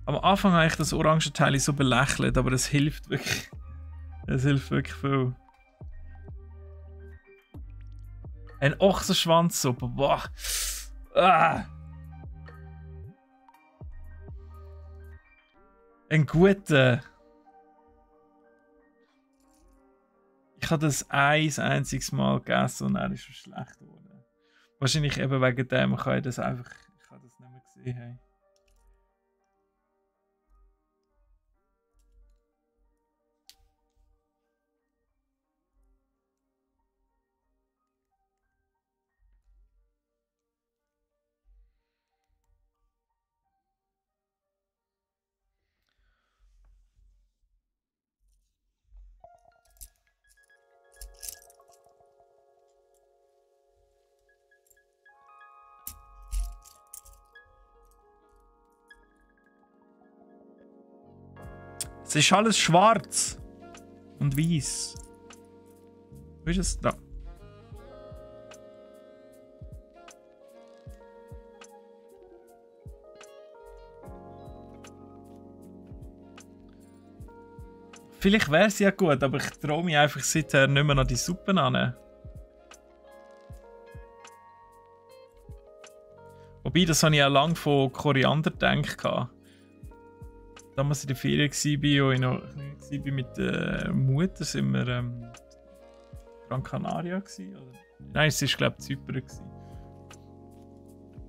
Am Anfang habe ich das orange Teil so belächelt, aber es hilft wirklich. Es hilft wirklich viel. Ein Ochsenschwanzsuppe, boah. Ah. Ein guter. Ich habe das ein einziges Mal gegessen und er ist schon schlecht geworden. Wahrscheinlich eben wegen dem kann ich das einfach. Ich habe das nicht mehr gesehen. Hey. Es ist alles schwarz und weiß. Wo ist es? Da. Vielleicht wäre es ja gut, aber ich traue mich einfach seither nicht mehr an die Suppe an. Wobei, das habe ich auch lange von Koriander gedacht. Damals in der Ferien war, als ich noch klein war mit der Mutter, sind wir Gran Canaria oder? Nein, es war glaube ich Zypern.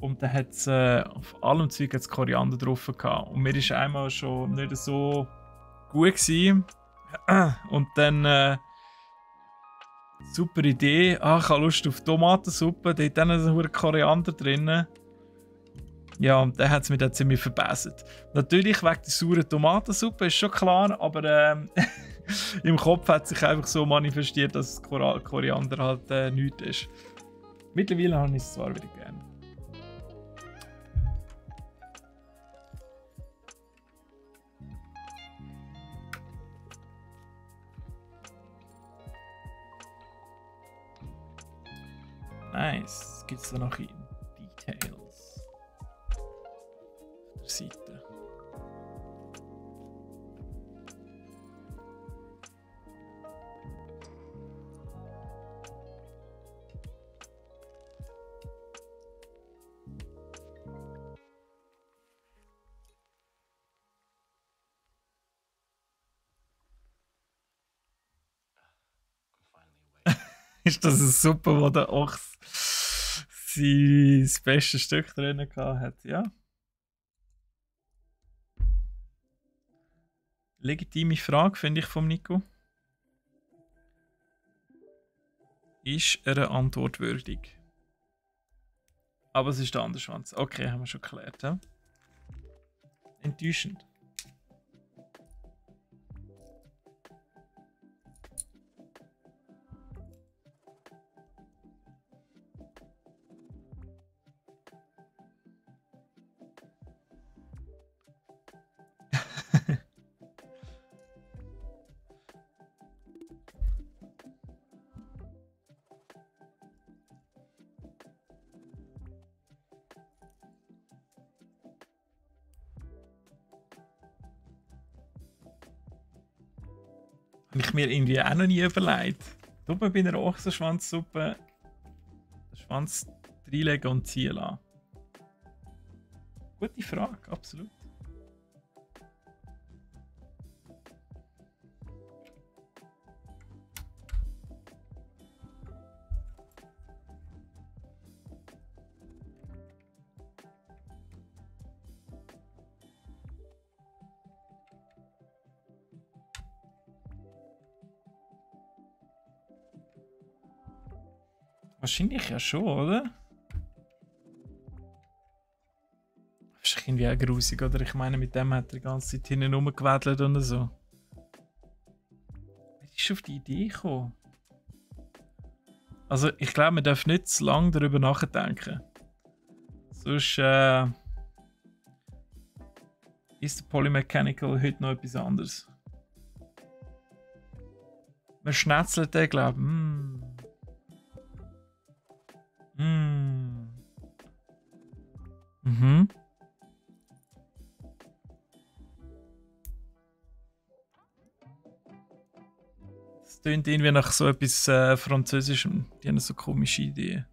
Und da hat es auf allem Zeug Koriander drauf gehabt. Und mir war einmal schon nicht so gut gewesen. Und dann super Idee. Ich habe Lust auf Tomatensuppe, da hat dann ein Koriander drin. Ja, und dann hat es mich dann ziemlich verbessert. Natürlich wegen der sauren Tomatensuppe, ist schon klar, aber im Kopf hat sich einfach so manifestiert, dass Koriander halt nichts ist. Mittlerweile habe ich es zwar wieder gerne. Nice, gibt es da noch Details auf der Seite. Ist das eine Suppe, wo der Ochs sein bestes Stück drin hat? Ja. Legitime Frage, finde ich, vom Nico. Ist er eine Antwort würdig? Aber es ist der Anderschwanz. Okay, haben wir schon geklärt. Ja? Enttäuschend. Habe ich mir irgendwie auch noch nie überlegt. Tut man bei einer Ochsenschwanzsuppe den Schwanz reinlegen und ziehen lassen? Gute Frage, absolut. Wahrscheinlich ja schon, oder? Das ist irgendwie auch grusig, oder? Ich meine, mit dem hat er die ganze Zeit hinten rumgewedelt und so. Wie ist auf die Idee gekommen? Also, ich glaube, man darf nicht zu lange darüber nachdenken. Sonst ist der Polymechanical heute noch etwas anderes. Man schnetzelt den, glaube ich. Mhm. Das klingt irgendwie nach so etwas Französischem. Die haben so komische Ideen.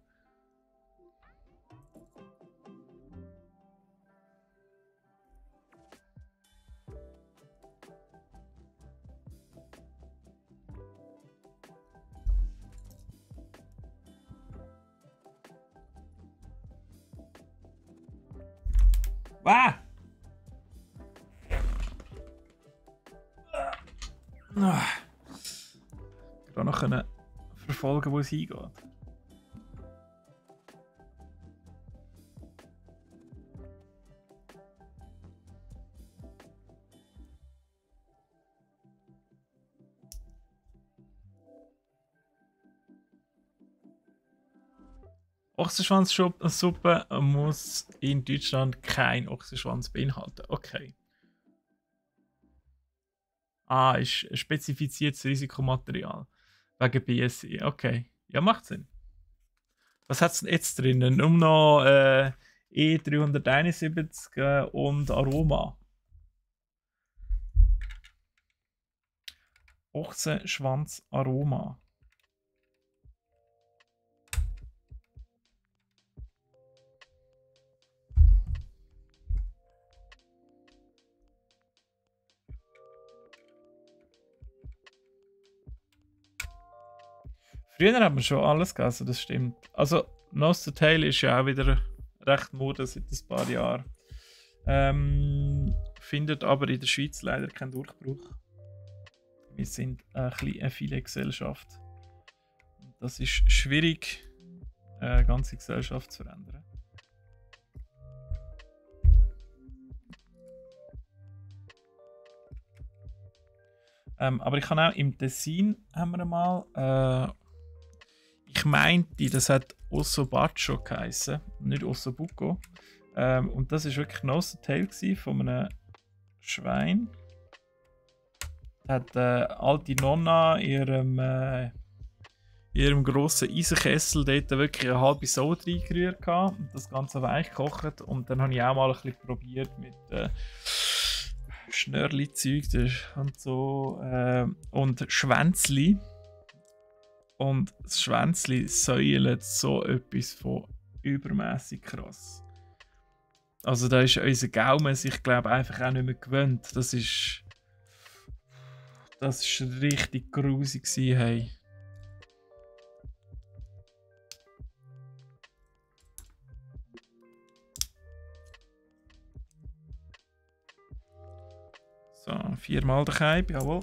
Ah! Gerade noch können verfolgen, wo es hingeht. Ochsenschwanzsuppe muss in Deutschland kein Ochsenschwanz beinhalten. Okay. Ah, ist ein spezifiziertes Risikomaterial. Wegen BSE. Okay. Ja, macht Sinn. Was hat es jetzt drinnen? Nur noch E371 und Aroma. Ochsenschwanz Aroma. Früher hat man schon alles gegessen, das stimmt. Also, Nose to Tail ist ja auch wieder recht Mode seit ein paar Jahren. Findet aber in der Schweiz leider keinen Durchbruch. Wir sind eine viele Gesellschaft. Das ist schwierig, eine ganze Gesellschaft zu verändern. Aber ich kann auch im Tessin haben wir mal. Ich meinte, das hat Ossobacho geheißen, nicht Ossobuco. Und das war wirklich Nose Tail von einem Schwein. Da hat alte Nonna in ihrem grossen Eisenkessel dort wirklich eine halbe Soße reingerührt und das Ganze weich gekocht. Und dann habe ich auch mal ein bisschen probiert mit Schnörli-Zeug und so und Schwänzli. Und das Schwänzli säuelt so etwas von übermäßig krass. Also da ist unser Gaumen sich, glaube ich, einfach auch nicht mehr gewöhnt. Das ist richtig grusig gewesen, hey. So, 4-mal der Keib, jawohl.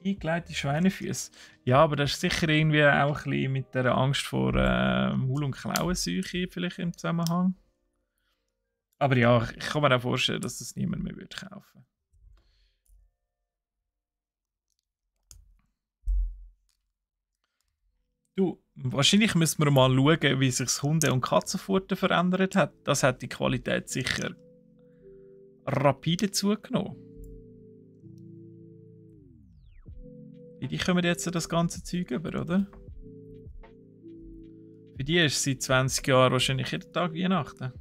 Eingelegte Schweinefüße. Ja, aber das ist sicher irgendwie auch ein bisschen mit der Angst vor Maul- und Klauenseuche vielleicht im Zusammenhang. Aber ja, ich kann mir auch vorstellen, dass das niemand mehr würde kaufen. Du, wahrscheinlich müssen wir mal schauen, wie sich das Hunde- und Katzenfutter verändert hat. Das hat die Qualität sicher rapide zugenommen. Die kommen jetzt das ganze Zeug über, oder? Für die ist seit 20 Jahren wahrscheinlich jeden Tag Weihnachten.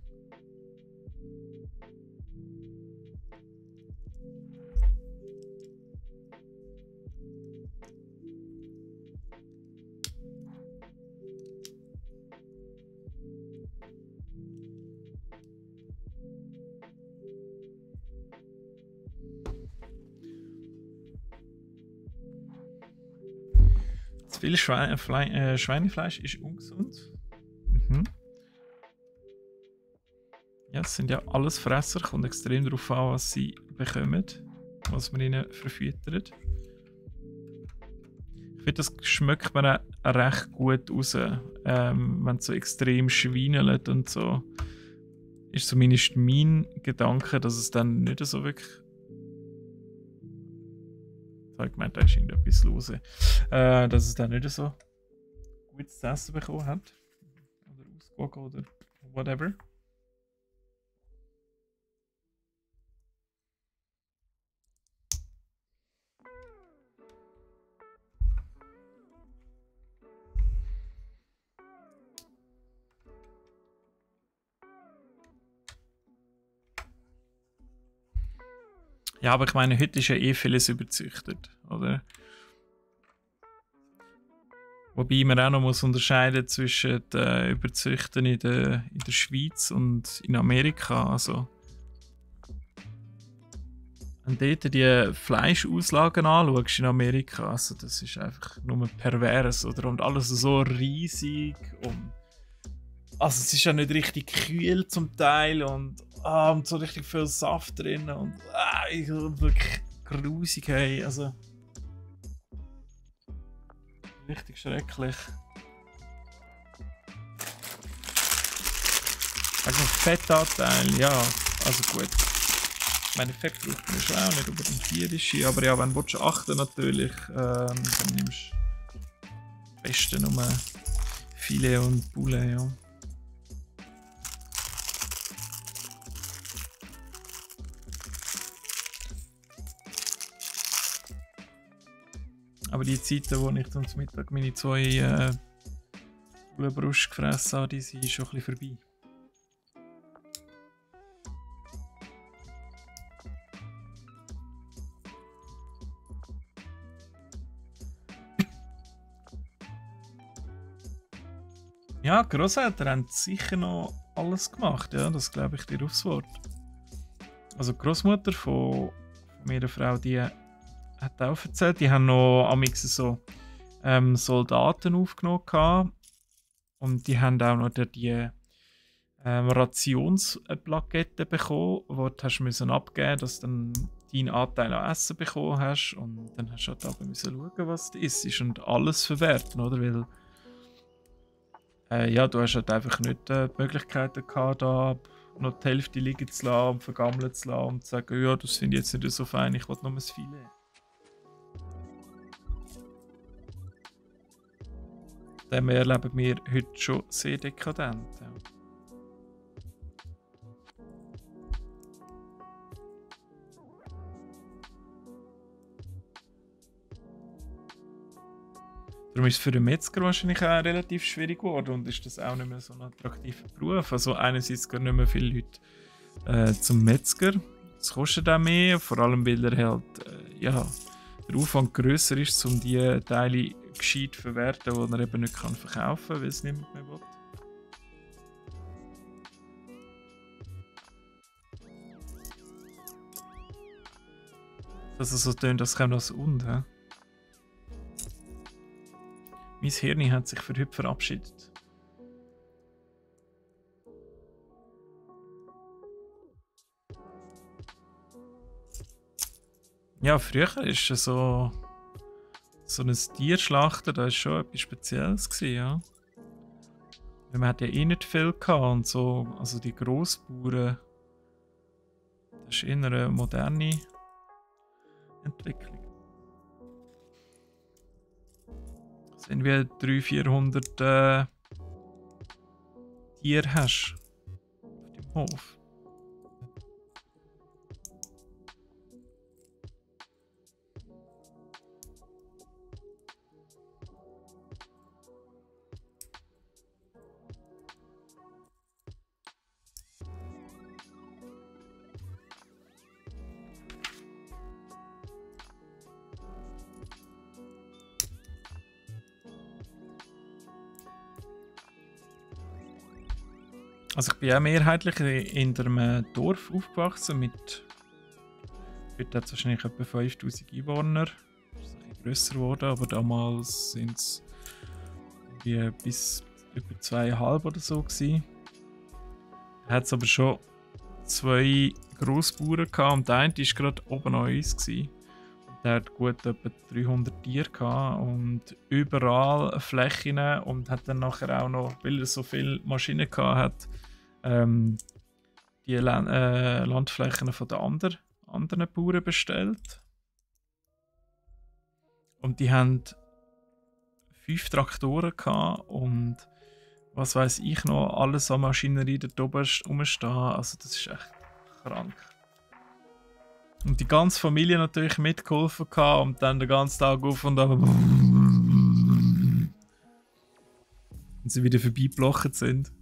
Zu viel Schweinefleisch ist ungesund. Mhm. Ja, es sind ja alles Fresser, kommt extrem darauf an, was sie bekommen, was man ihnen verfüttert. Ich finde, das schmeckt man auch recht gut raus, wenn es so extrem schweinelt und so. Ist zumindest mein Gedanke, dass es dann nicht so wirklich. Ich habe gemeint, da ist irgendetwas los. Dass es dann nicht so gutes Essen bekommen hat. Oder ausgewogen oder whatever. Ja, aber ich meine, heute ist ja eh vieles überzüchtet, oder? Wobei man auch noch muss unterscheiden zwischen Überzüchten in der Schweiz und in Amerika. Also, wenn du dort die Fleischauslagen anschaust in Amerika, also das ist einfach nur pervers, oder? Und alles so riesig und also es ist ja nicht richtig kühl zum Teil und so richtig viel Saft drin und wirklich grusig, hey, also richtig schrecklich. Also Fettanteil, ja, also gut. Meine Fett braucht man schon auch nicht über den tierischen, aber ja, wenn du achten natürlich, dann nimmst du am besten nur Filet und Poulet, ja. Aber die Zeiten, wo ich zum Mittag meine 2 Brust gefressen habe, die sind schon ein bisschen vorbei. Ja, die Grosseltern haben sicher noch alles gemacht, ja, das glaube ich dir aufs Wort. Also die Großmutter von meiner Frau, die hat auch erzählt, die haben noch amix so Soldaten aufgenommen gehabt. Und die haben auch noch die Rationsplakette bekommen, die du hast müssen abgeben, dass du dann deinen Anteil an Essen bekommen hast. Und dann hast du halt aber müssen schauen, was du isst und alles verwerten, oder? Weil ja, du hast halt einfach nicht die Möglichkeiten gehabt, da noch die Hälfte liegen zu lassen und vergammeln zu lassen und zu sagen, ja, das finde ich jetzt nicht so fein, ich will nur ein Filet. Dem erleben wir heute schon sehr dekadent. Ja. Darum ist es für den Metzger wahrscheinlich auch relativ schwierig geworden und ist das auch nicht mehr so ein attraktiver Beruf. Also einerseits gehen nicht mehr viele Leute zum Metzger. Es kostet auch mehr, vor allem weil er halt, ja, der Aufwand grösser ist, um die Teile gescheit zu verwerten, die er eben nicht verkaufen kann, weil es niemand mehr will. Dass es so tönt, das kommt als Und. He? Mein Hirn hat sich für heute verabschiedet. Ja, früher ist es so So ein Tierschlachter, das war schon etwas Spezielles gewesen, ja. Weil man hat ja eh nicht viel gehabt und so, also die Grossbauern, das ist eher eine moderne Entwicklung. Wenn du 300-400 Tiere hast auf dem Hof. Also ich bin auch mehrheitlich in einem Dorf aufgewachsen mit, heute hat es wahrscheinlich etwa 5000 Einwohner. Das ist ein bisschen grösser geworden, aber damals sind es bis über 2,5 oder so gewesen. Da hat es aber schon 2 Grossbauern gehabt und der eine war gerade oben an uns gewesen. Der hat gut etwa 300 Tiere gehabt und überall Flächen und hat dann nachher auch noch, weil er so viele Maschinen gehabt hat, die Landflächen von den anderen Bauern bestellt. Und die haben 5 Traktoren gehabt und was weiß ich noch, alles an Maschinerie dort oben rumstehen. Also das ist echt krank. Und die ganze Familie natürlich mitgeholfen gehabt und dann den ganzen Tag auf und ab. Und sie wieder vorbeigeblochen sind.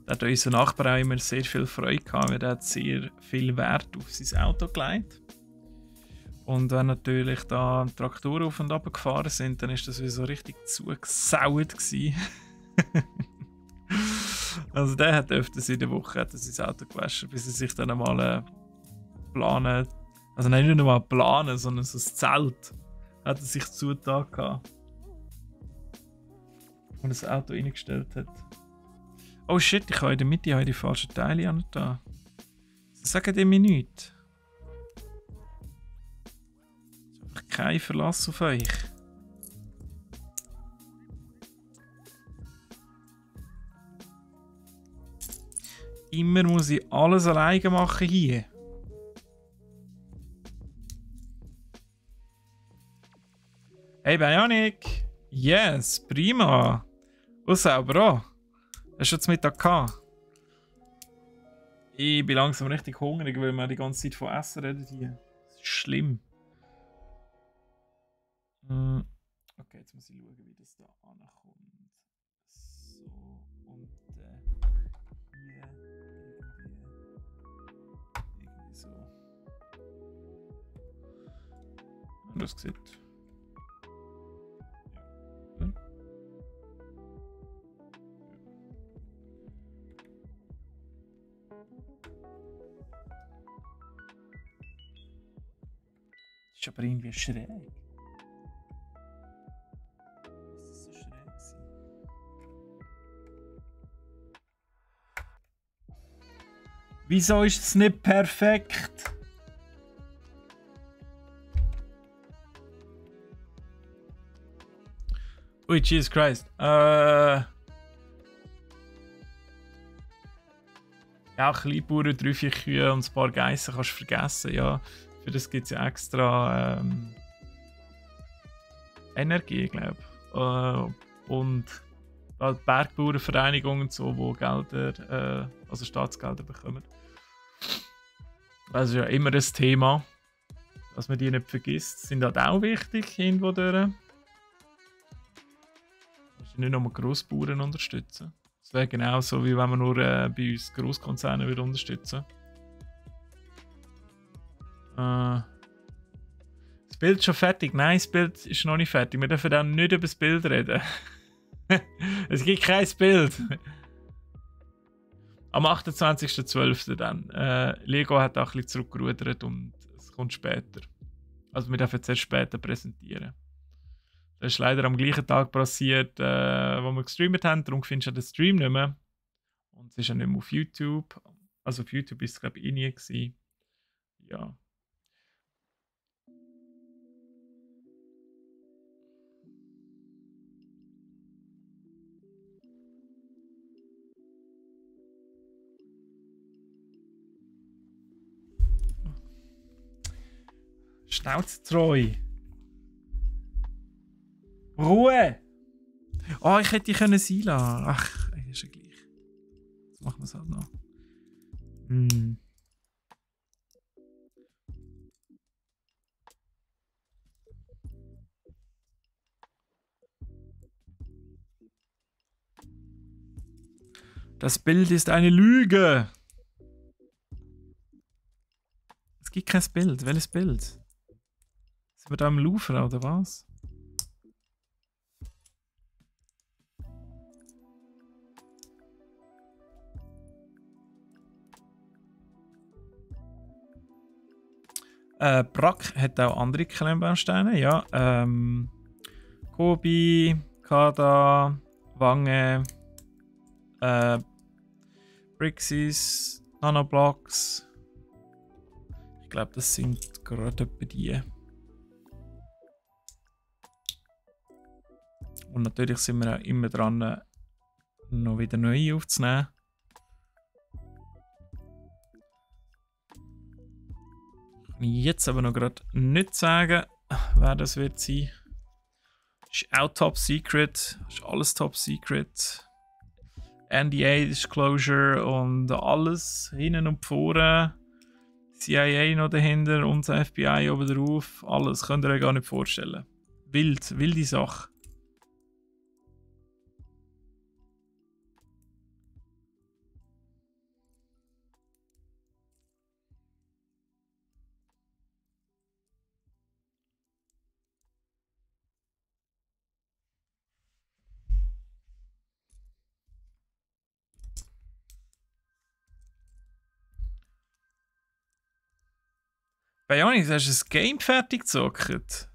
Da hat unser Nachbar auch immer sehr viel Freude gehabt, weil er hat sehr viel Wert auf sein Auto gelegt. Und wenn natürlich da Traktoren auf und ab gefahren sind, dann ist das wie so richtig zugesaut gewesen. Also der hat öfters in der Woche hat er sein Auto gewaschen, bis er sich dann einmal planen, also nicht nur mal planen, sondern so ein Zelt hat er sich zugetan gehabt. Und das Auto reingestellt hat. Oh shit, ich habe in der Mitte die falschen Teile an da. Sagen die mir nichts. Ich habe einfach keinen Verlass auf euch. Immer muss ich alles alleine machen hier. Hey Bionic! Yes, prima! Und selber auch. Hast du jetzt Mittag gehabt? Ich bin langsam richtig hungrig, weil wir die ganze Zeit von Essen reden hier. Das ist schlimm. Okay, jetzt muss ich schauen, wie das da ankommt. So, und hier irgendwie so. Und das sieht. Das ist aber irgendwie schräg. Was ist so schräg gewesen? Wieso ist es nicht perfekt? Ui, Jesus Christ. Ja, Kleinbauern, 3-4 Kühe und ein paar Geissen kannst du vergessen, ja. Für das gibt es ja extra Energie, glaube ich. Und die Bergbauernvereinigung und so, die Gelder, also Staatsgelder bekommen. Das ist ja immer ein Thema, dass man die nicht vergisst. Sind halt auch wichtig, irgendwo durch. Du musst nicht nur Grossbauern unterstützen. Das wäre genauso, wie wenn man nur bei uns Grosskonzerne unterstützen würde. Das Bild ist schon fertig. Nein, das Bild ist noch nicht fertig. Wir dürfen dann nicht über das Bild reden. Es gibt kein Bild. Am 28.12. dann. Lego hat auch ein bisschen zurückgerudert und es kommt später. Also wir dürfen es erst später präsentieren. Das ist leider am gleichen Tag passiert, wo wir gestreamt haben. Darum findest du den Stream nicht mehr. Und es ist ja nicht mehr auf YouTube. Also auf YouTube ist es glaube ich nie gewesen. Ja. Schnauze treu. Ruhe! Oh, ich hätte die können sein lassen. Ach, ist ja gleich. Jetzt machen wir es halt noch. Das Bild ist eine Lüge. Es gibt kein Bild. Welches Bild? Sind wir da im Louvre oder was? Brack hat auch andere Klemmbausteine, ja. Kobi, Kada, Wange, Brixis, Nanoblocks. Ich glaube, das sind gerade etwa die. Und natürlich sind wir auch immer dran, noch wieder neue aufzunehmen. Kann ich jetzt aber noch gerade nicht sagen, wer das wird sein. Ist auch Top Secret. Ist alles Top Secret. NDA Disclosure und alles hinten und vorne. CIA noch dahinter und das FBI oben drauf. Alles könnt ihr euch gar nicht vorstellen. Wilde Sache. Bionis, hast du das Game fertig gezockt?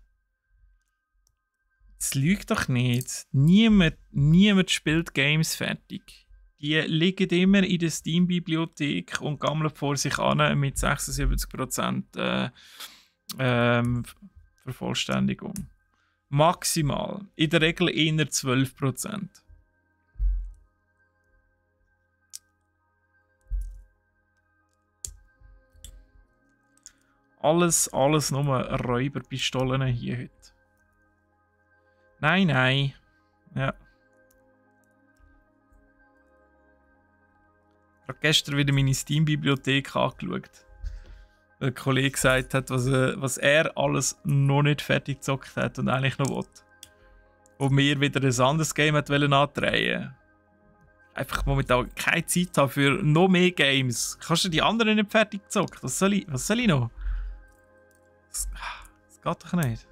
Das lügt doch nicht. Niemand spielt Games fertig. Die liegen immer in der Steam-Bibliothek und gammeln vor sich an mit 76% Vervollständigung. Maximal. In der Regel eher 12%. Alles nur Räuberpistolen hier heute. Nein. Ja. Ich habe gestern wieder meine Steam-Bibliothek angeschaut. Weil ein Kollege gesagt hat, was er alles noch nicht fertig gezockt hat und eigentlich noch will. Und mir wieder ein anderes Game hat antreiben. Einfach momentan keine Zeit haben für noch mehr Games. Kannst du die anderen nicht fertig gezockt? Was soll ich noch? Das geht doch nicht.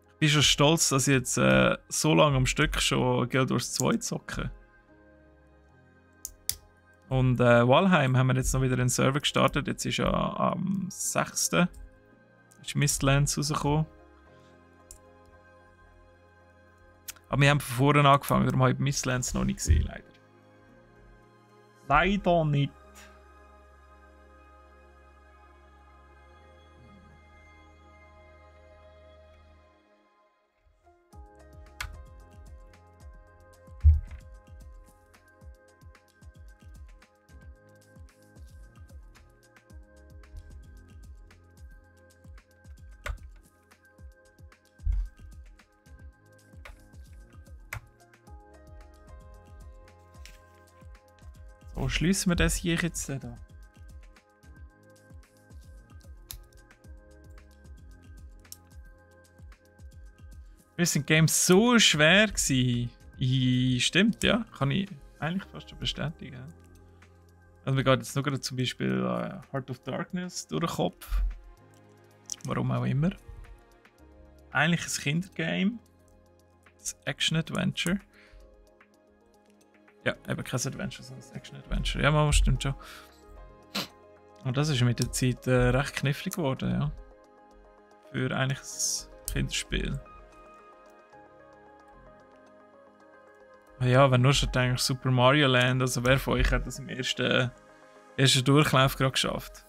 Ich bin schon stolz, dass ich jetzt so lange am Stück schon Guild Wars 2 zocke. Und Valheim haben wir jetzt noch wieder einen Server gestartet. Jetzt ist ja am 6. ist Mistlands rausgekommen. Aber wir haben von vorne angefangen, darum habe ich Mistlands noch nicht gesehen, leider. Leider nicht. So, schließen wir das hier jetzt da. Wir sind Games so schwer gewesen. Stimmt, ja. Kann ich eigentlich fast schon bestätigen. Also wir gehen jetzt noch gerade zum Beispiel Heart of Darkness durch den Kopf. Warum auch immer. eigentlich ein Kindergame. Das Action-Adventure. Ja, eben kein Adventure, sondern ein Action-Adventure. Ja, Mama, stimmt schon. Und das ist mit der Zeit recht knifflig geworden, ja. Für eigentlich ein Kinderspiel. Ja, wenn nur schon denkst, Super Mario Land, also wer von euch hat das im ersten Durchlauf gerade geschafft?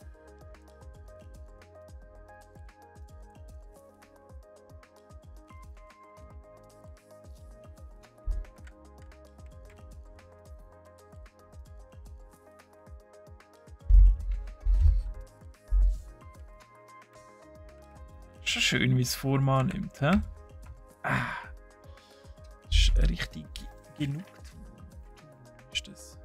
Schon schön, wie es Form annimmt, hä? Ah, das ist richtig genug. Ist das?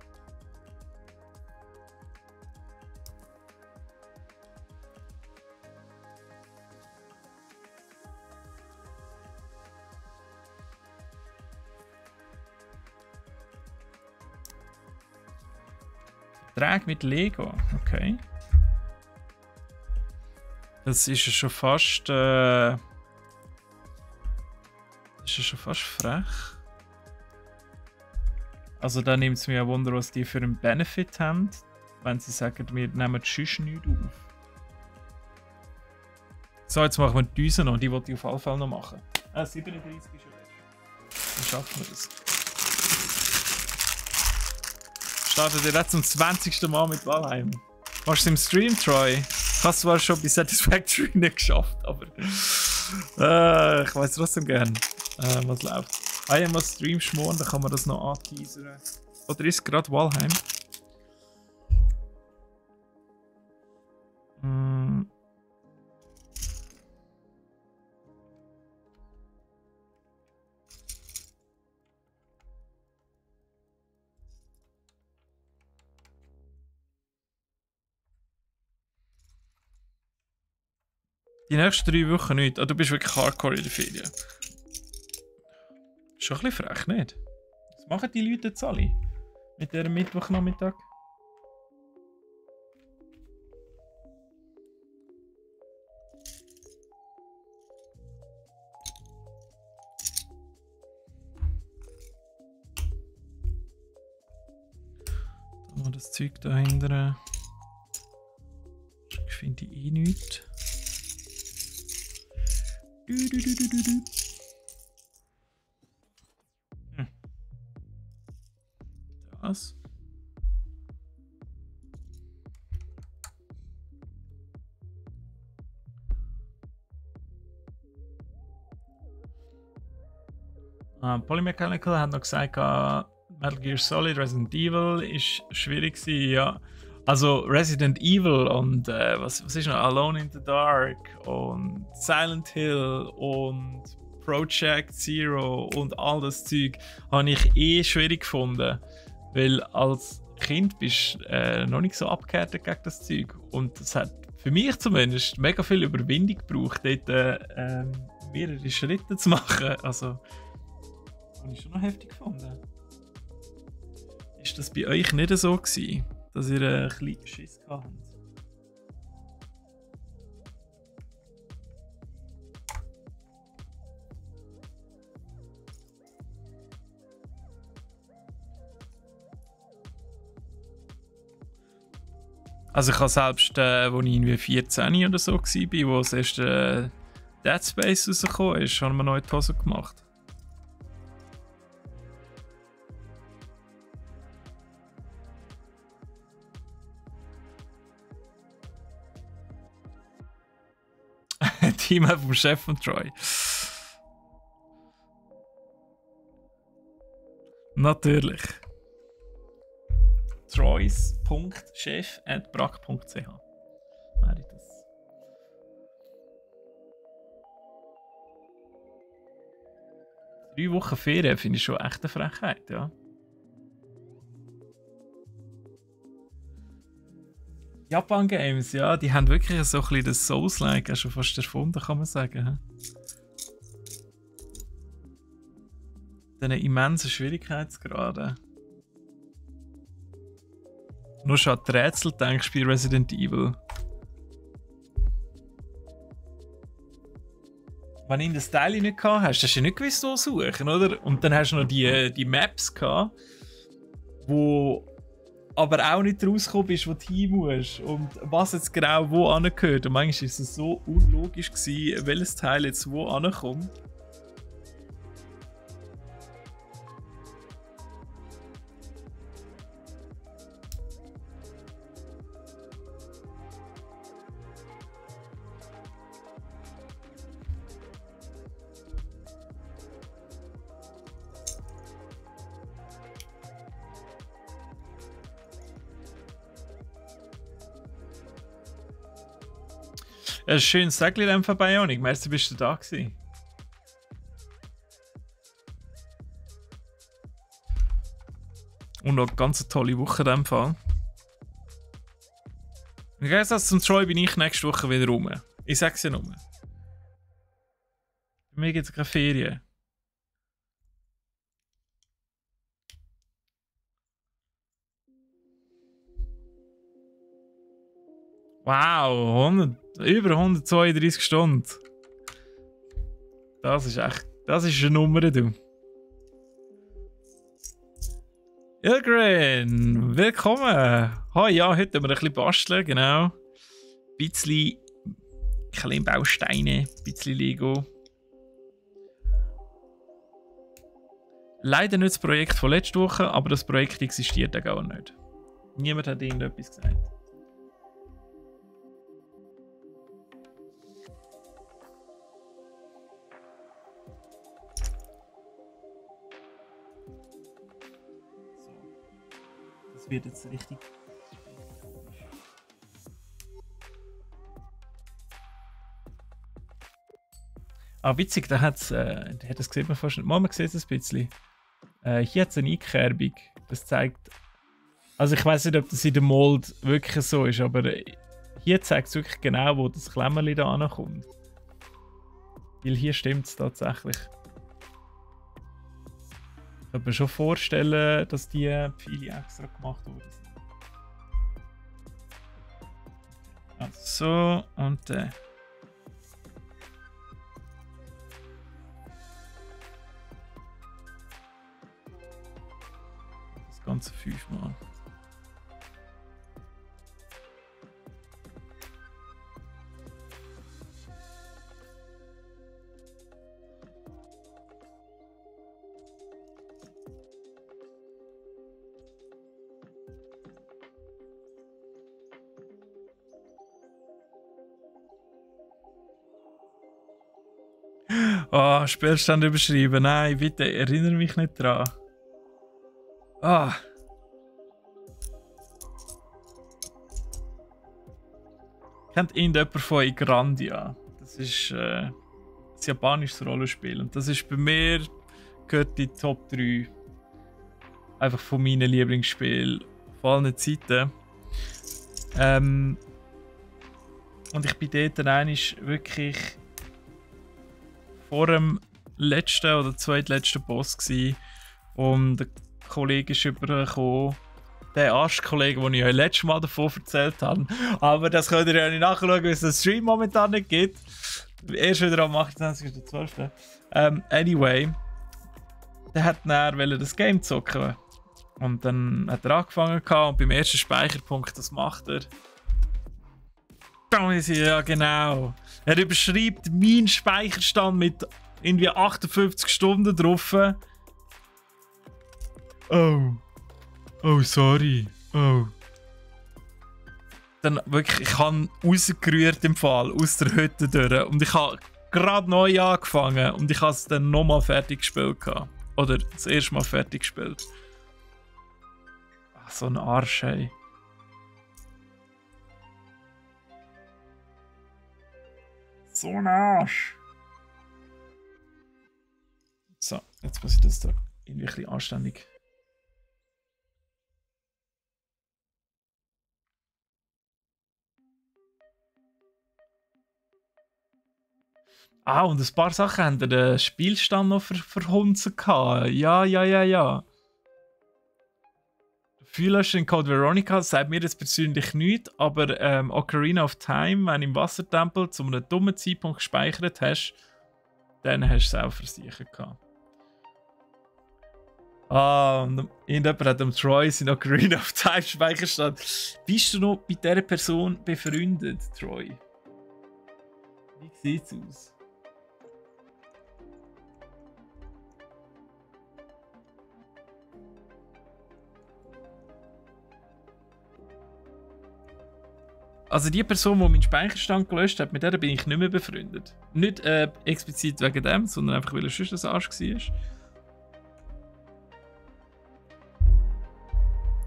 Vertrag mit Lego, okay. Das ist ja schon fast. Das ist ja schon fast frech. Also da nimmt es mir ein Wunder, was die für einen Benefit haben, wenn sie sagen, wir nehmen sonst nichts auf. So, jetzt machen wir die Düse noch, die wollte ich auf jeden Fall noch machen. 37 ist schon weg. Dann schaffen wir das. Startet ihr jetzt zum 20. Mal mit Valheim. Machst du im Stream, Troy? Hast zwar schon bei Satisfactory nicht geschafft, aber ich weiß trotzdem gern, was läuft. Einmal Stream schmoren, dann kann man das noch anteasern. Oder ist es gerade Valheim? Die nächsten 3 Wochen nicht. Ah, du bist wirklich hardcore in der Ferien. Schon ein bisschen frech, nicht? Was machen die Leute jetzt alle? Mit diesem Mittwochnachmittag? Da haben wir das Zeug dahinter. Ich finde eh nichts. Das. Polymechanical hat noch gesagt, Metal Gear Solid, Resident Evil ist schwierig gewesen, ja. Also Resident Evil und was ist noch? Alone in the Dark und Silent Hill und Project Zero und all das Zeug habe ich schwierig gefunden. Weil als Kind bist du noch nicht so abgehärtet gegen das Zeug. Und es hat für mich zumindest mega viel Überwindung gebraucht, dort mehrere Schritte zu machen. Also, das habe ich schon noch heftig gefunden. Ist das bei euch nicht so gewesen, dass ihr ein bisschen Schiss habt? Also ich habe selbst, als ich irgendwie 14 oder so war, wo das erste Dead Space rausgekommen ist, haben wir noch in die Hose gemacht. Team vom Chef von Troy. Natürlich. Troys.chef@brack.ch wäre das. Drei Wochen Ferien finde ich schon echt eine Frechheit, ja. Japan Games, ja, die haben wirklich so ein bisschen das Souls-like schon fast erfunden, kann man sagen. Diesen immensen Schwierigkeitsgraden. Nur schon an die Rätsel denkst du bei Resident Evil. wenn du das Teil nicht gehabt hast, hast du ja nicht gewusst, wo suchen, oder? Und dann hast du noch die Maps gehabt, wo aber auch nicht rausgekommen bist, wo du hin musst und was jetzt genau wo angehört. Und manchmal war es so unlogisch gewesen, welches Teil jetzt wo ankommt. Ein schönes Säckchen von Bionic. Merci, bist du da gewesen. Und noch eine ganz tolle Woche in dem Fall. Im Gegensatz zum Troy bin ich nächste Woche wieder rum. Ich sag's ja nur. Für mich gibt's keine Ferien. Wow, über 132 Stunden. Das ist echt, das ist eine Nummer, du. Ilgrin, willkommen. Ja, heute haben wir ein bisschen basteln, genau. Ein bisschen kleine Bausteine, ein bisschen Lego. Leider nicht das Projekt von letzter Woche, aber das Projekt existiert ja gar nicht. Niemand hat irgendetwas gesagt. Wird jetzt richtig. Witzig, da hat es gesehen, man fast nicht. Man sieht es ein bisschen. Hier hat es eine Einkerbung. Das zeigt. Also ich weiß nicht, ob das in der Mold wirklich so ist, aber hier zeigt es wirklich genau, wo das Klemmerli da ankommt. Weil hier stimmt es tatsächlich. Ich kann mir schon vorstellen, dass die Pfeile extra gemacht wurden. So, und das Ganze 5-mal. Oh, Spielstand überschreiben. Nein, bitte, erinnere mich nicht dran. Ah. Kennt irgendjemand von Igrandia? Das ist ein japanisches Rollenspiel. Und das ist bei mir, gehört die Top 3. Einfach von meinen Lieblingsspielen. Von allen Zeiten. Und ich bin dort dann wirklich vor dem letzten oder zweitletzten Boss gewesen. Und ein Kollege ist übergekommen. Der Arschkollege, den ich euch letztes Mal davon erzählt habe. Aber das könnt ihr ja nicht nachschauen, weil es den Stream momentan nicht gibt. Erst wieder am 28.12. Anyway. Der hat dann das Game zocken. Und dann hat er angefangen und beim ersten Speicherpunkt, das macht er. Ja, genau. Er überschreibt meinen Speicherstand mit irgendwie 58 Stunden drauf. Oh. Oh, sorry. Oh. Dann wirklich, ich habe rausgerührt im Fall, aus der Hütte durch. Und ich habe gerade neu angefangen und ich habe es dann nochmal fertig gespielt. Oder das erste Mal fertig gespielt. Ach, so ein Arsch, ey. So ein Arsch. So, jetzt muss ich das da irgendwie ein bisschen anständig. Und ein paar Sachen haben den Spielstand noch verhunzen gehabt. Ja. Fühlst in Code Veronica sagt mir das persönlich nicht, aber Ocarina of Time, wenn du im Wassertempel zu einem dummen Zeitpunkt gespeichert hast Dann hast du es auch versichert gehabt. Ah, und irgendjemand hat dem Troy seinen Ocarina of Time Speicherstand. Bist du noch bei dieser Person befreundet, Troy? Wie sieht's aus? Also die Person, die meinen Speicherstand gelöscht hat, mit der bin ich nicht mehr befreundet. Nicht explizit wegen dem, sondern einfach weil er schon ein Arsch war.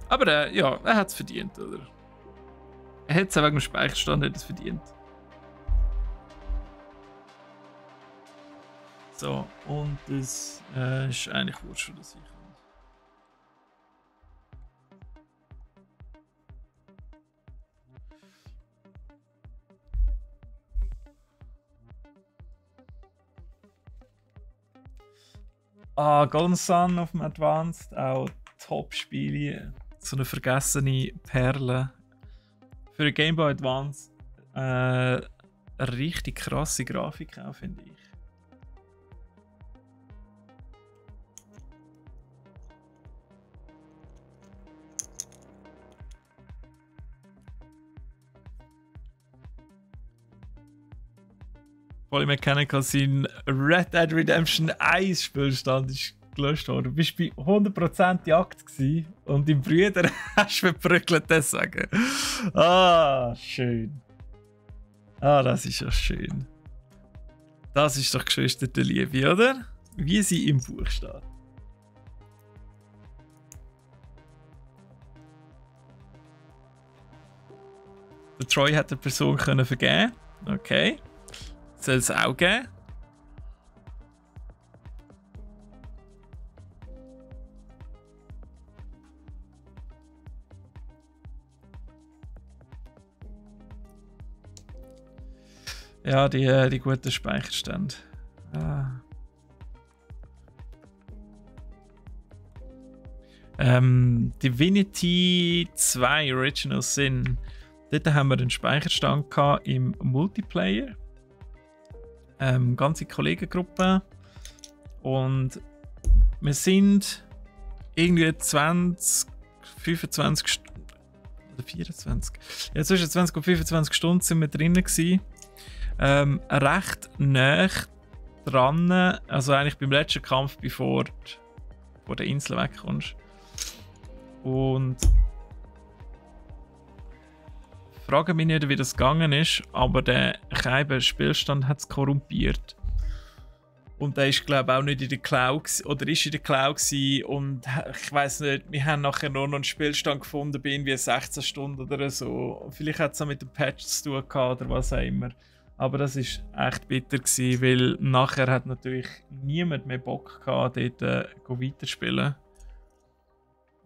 Aber ja, er hat es verdient, oder? Er hat es auch wegen dem Speicherstand hat es verdient. So, und das ist eigentlich wurscht, dass ich kann. Ah, Golden Sun auf dem Advanced, auch Top-Spiele. So eine vergessene Perle. Für den Game Boy Advance eine richtig krasse Grafik auch, finde ich. Polymechanical sein Red Dead Redemption 1 Spielstand ist gelöscht worden. Du bist bei 100% Jagd gewesen und dein Brüder hast du verprügelt, deswegen. Ah, schön. Ah, das ist ja schön. Das ist doch geschwisterte Liebe, oder? Wie sie im Buch steht. Der Troy hat eine Person können vergeben. Okay. Soll es auch geben? Ja, die guten Speicherstände. Ah. Divinity 2 Original Sin. Dort haben wir einen Speicherstand gehabt im Multiplayer. Ganze Kollegengruppe. Und wir sind irgendwie 20, 25 oder 24. Ja, zwischen 20 und 25 Stunden sind wir drinnen gewesen. Recht nah dran, also eigentlich beim letzten Kampf, bevor du von der Insel wegkommst. Und frage mich nicht, wie das gegangen ist, aber der Scheiben-Spielstand hat es korrumpiert. Und der ist, glaube ich, auch nicht in der Cloud oder ist in der Cloud gewesen. Und ich weiß nicht, wir haben nachher nur noch einen Spielstand gefunden bei irgendwie 16 Stunden oder so. Vielleicht hat es auch mit dem Patch zu tun gehabt oder was auch immer. Aber das war echt bitter gewesen, weil nachher hat natürlich niemand mehr Bock gehabt, dort weiterspielen.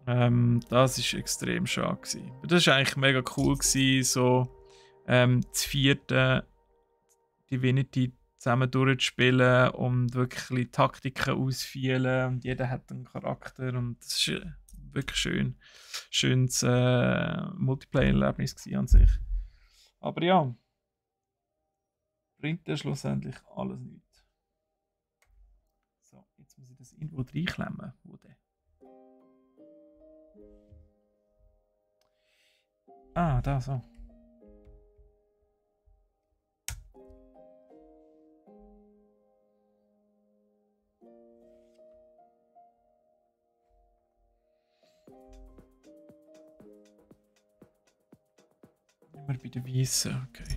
Das war extrem schade gewesen. Das war eigentlich mega cool gewesen, so das vierte Divinity zusammen durchzuspielen und wirklich Taktiken auszuführen und jeder hat einen Charakter und das ist wirklich schönes Multiplayer-Erlebnis an sich. Aber ja, bringt dann schlussendlich alles nichts. So, jetzt muss ich das irgendwo reinklemmen. Wo denn? Ah, da so. Immer bei der Weißen, okay.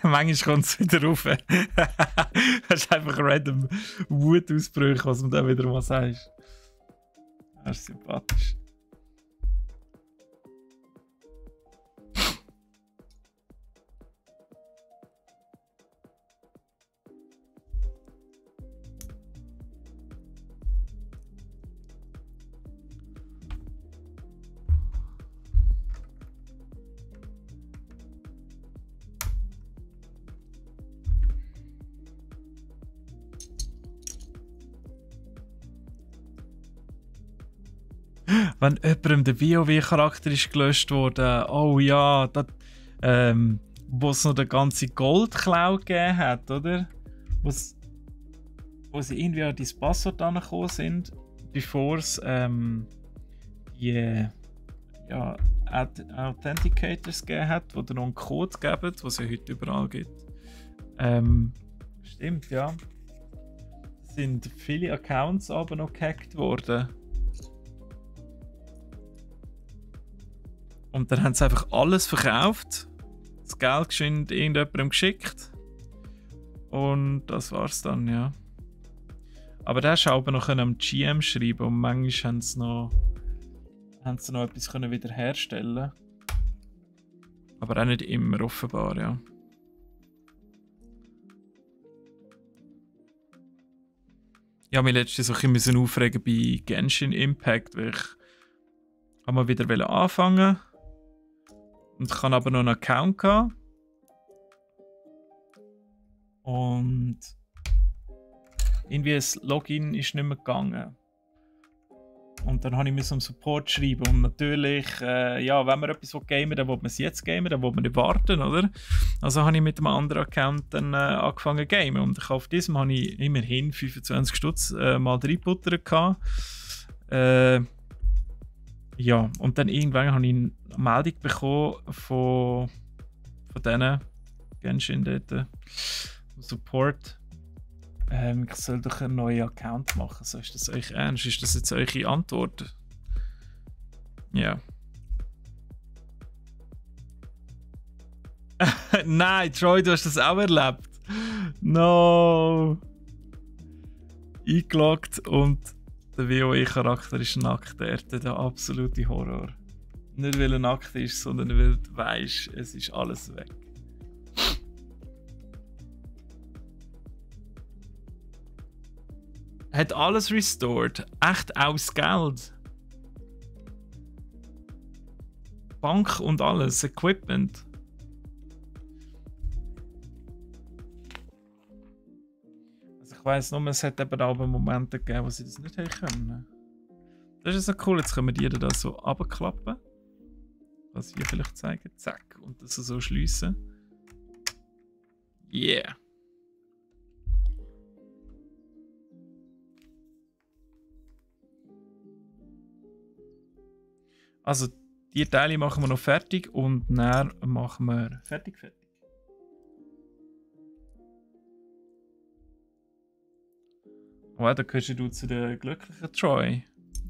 Manchmal kommt es wieder rauf. Das ist einfach random Wutausbrüche, was man da wieder mal sagt. Das ist sympathisch. wenn jemandem der WoW-Charakter ist gelöscht wurde, oh ja, das, wo es noch den ganzen Goldklau gegeben hat, oder? Wo sie irgendwie an dein Passwort angekommen sind, bevor es die ja, Authenticators gegeben hat, die dir noch einen Code geben, den es ja heute überall gibt. Stimmt, ja. Es sind viele Accounts aber noch gehackt worden. Und dann haben sie einfach alles verkauft, das Geld geschwind irgendjemandem geschickt. Und das war's dann, ja. Aber der ist aber noch am GM schreiben und manchmal haben sie noch etwas wiederherstellen. Aber auch nicht immer, offenbar, ja. Ich habe mich letztens auch ein bisschen aufregen bei Genshin Impact, weil ich mal wieder anfangen und ich habe aber noch einen Account gehabt. Und irgendwie das Login ist nicht mehr gegangen. Und dann habe ich mir so einen Support schreiben. Und natürlich, ja, wenn man etwas gamen, dann will man es jetzt gamen, dann will man nicht warten, oder? Also habe ich mit einem anderen Account dann angefangen zu gamen. Und auf diesem habe ich immerhin 25 Stutz mal reingebuttert gehabt. Ja, und dann irgendwann habe ich eine Meldung bekommen von denen, Genshin dort, Support. Ich soll doch einen neuen Account machen. So, ist das euch ernst? Ist das jetzt eure Antwort? Ja. Nein, Troy, du hast das auch erlebt. No. Eingeloggt und der WoE-Charakter ist nackt. Der absolute Horror. Nicht weil er nackt ist, sondern weil du weißt, es ist alles weg. Hat alles restored. Echt auch das Geld. Bank und alles. Equipment. Also ich weiss nur, es hat eben auch Momente gegeben, wo sie das nicht haben können. Das ist so cool. Jetzt können wir die da so runterklappen. Was ich hier vielleicht zeigen. Zack. Und das so schliessen. Yeah. Also, die Teile machen wir noch fertig und dann machen wir fertig. Oh, da gehörst du zu der glücklichen Troy.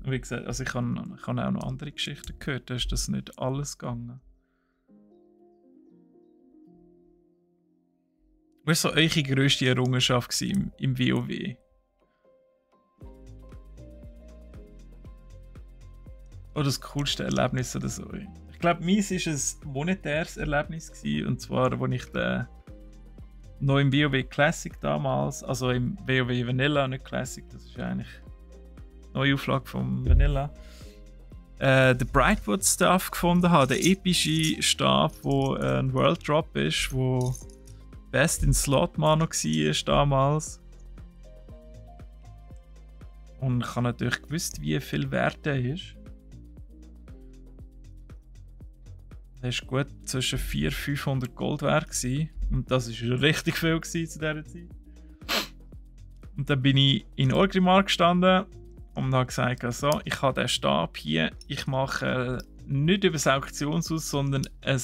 Wie gesagt, also ich habe auch noch andere Geschichten gehört, da ist das nicht alles gegangen. Was war so eure grösste Errungenschaft im WoW? Oder das coolste Erlebnis oder so. Ich glaube, meins war ein monetäres Erlebnis gewesen, und zwar, als ich noch im WoW Classic damals, also im WoW Vanilla, nicht Classic, das ist ja eigentlich eine neue Auflage vom Vanilla, den Brightwood Staff gefunden habe, den epischen Stab, wo ein World Drop ist, wo best in Slot Mana war damals. Und ich habe natürlich gewusst, wie viel wert der ist. Das war gut zwischen 400 und 500 Gold wert gewesen. Und das war richtig viel zu dieser Zeit. Und dann bin ich in Orgrimmar gestanden und habe gesagt, also, ich habe diesen Stab hier, ich mache nicht über das Auktionshaus, sondern eine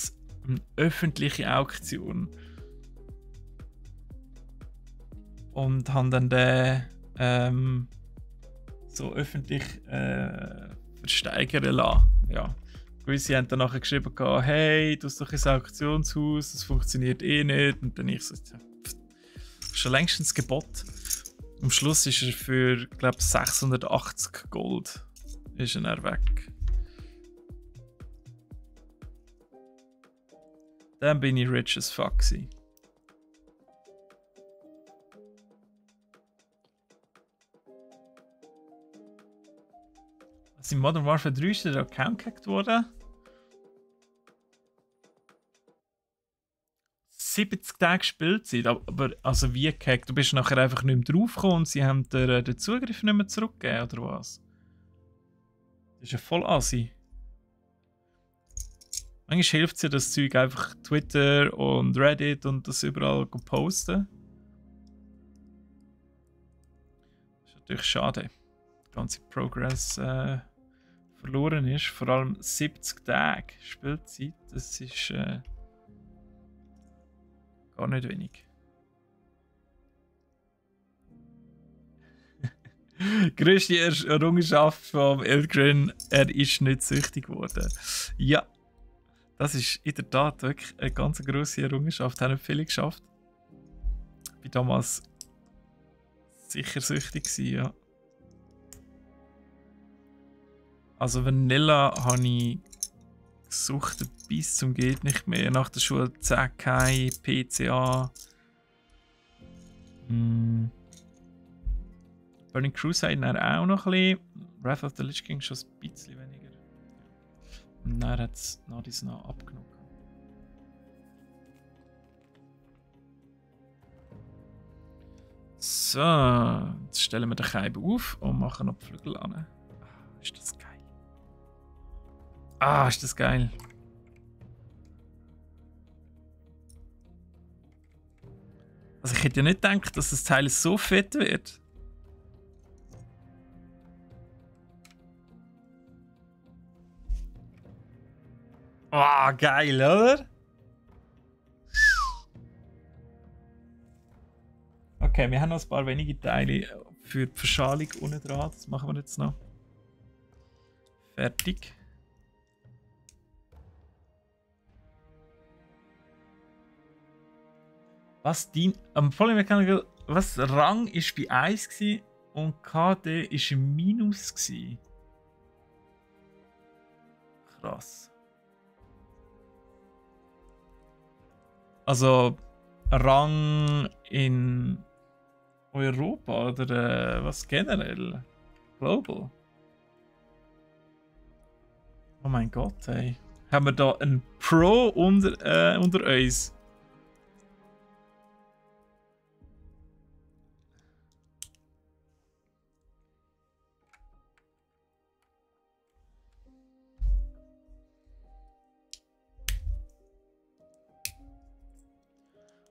öffentliche Auktion. Und habe dann den so öffentlich versteigern lassen. Ja. Gewisse haben dann nachher geschrieben, hey, du hast doch ein Auktionshaus, das funktioniert eh nicht. Und dann ich so, schon längstens Gebot. Am Schluss ist er für, glaube ich, 680 Gold ist er weg. Dann bin ich rich as fuck gewesen. Also in Modern Warfare 3 ist der Account gehackt worden. 70 Tage Spielzeit, aber also wie gehackt? Du bist nachher einfach nicht mehr draufgekommen und sie haben den Zugriff nicht mehr zurückgegeben, oder was? Das ist ja voll assi. Manchmal hilft es ja, das Zeug einfach Twitter und Reddit und das überall posten. Das ist natürlich schade. Der ganze Progress verloren ist. Vor allem 70 Tage Spielzeit. Das ist gar nicht wenig. Größte Errungenschaft vom Eldgren, er ist nicht süchtig geworden. Ja, das ist in der Tat wirklich eine ganz grosse Errungenschaft. Haben nicht viele geschafft. Ich war damals sicher süchtig gewesen, ja. Also Vanilla habe ich gesucht bis zum geht nicht mehr. Nach der Schule ZK, PCA. Burning Crusade dann auch noch ein bisschen. Wrath of the Lich King schon ein bisschen weniger. Und dann hat es nach dies noch abgenommen. So, jetzt stellen wir den Keiben auf und machen noch die Flügel an. Ist das geil. Ah, ist das geil. Also ich hätte ja nicht gedacht, dass das Teil so fett wird. Ah, geil, oder? Okay, wir haben noch ein paar wenige Teile für die Verschalung unten dran. Das machen wir jetzt noch. Fertig. Was was Rang ist bei 1 gewesen und KD ist ein Minus gewesen. Krass. Also Rang in Europa oder was generell? Global? Oh mein Gott, ey. Haben wir da einen Pro unter uns?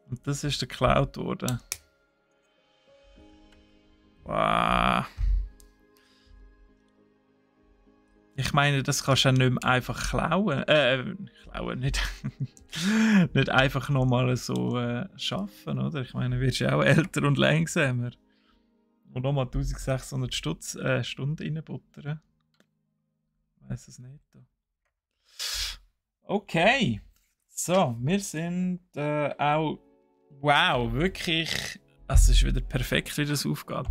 Und das ist der geklaut worden. Wow. Ich meine, das kannst du ja nicht mehr einfach klauen. Klauen, nicht, nicht einfach nochmal so schaffen, oder? Ich meine, du wirst ja auch älter und langsamer. Und nochmal 1600 Stunden reinbuttern. Ich weiss es nicht. Okay. So, wir sind auch. Wow, wirklich. Es ist wieder perfekt, wie das aufgeht.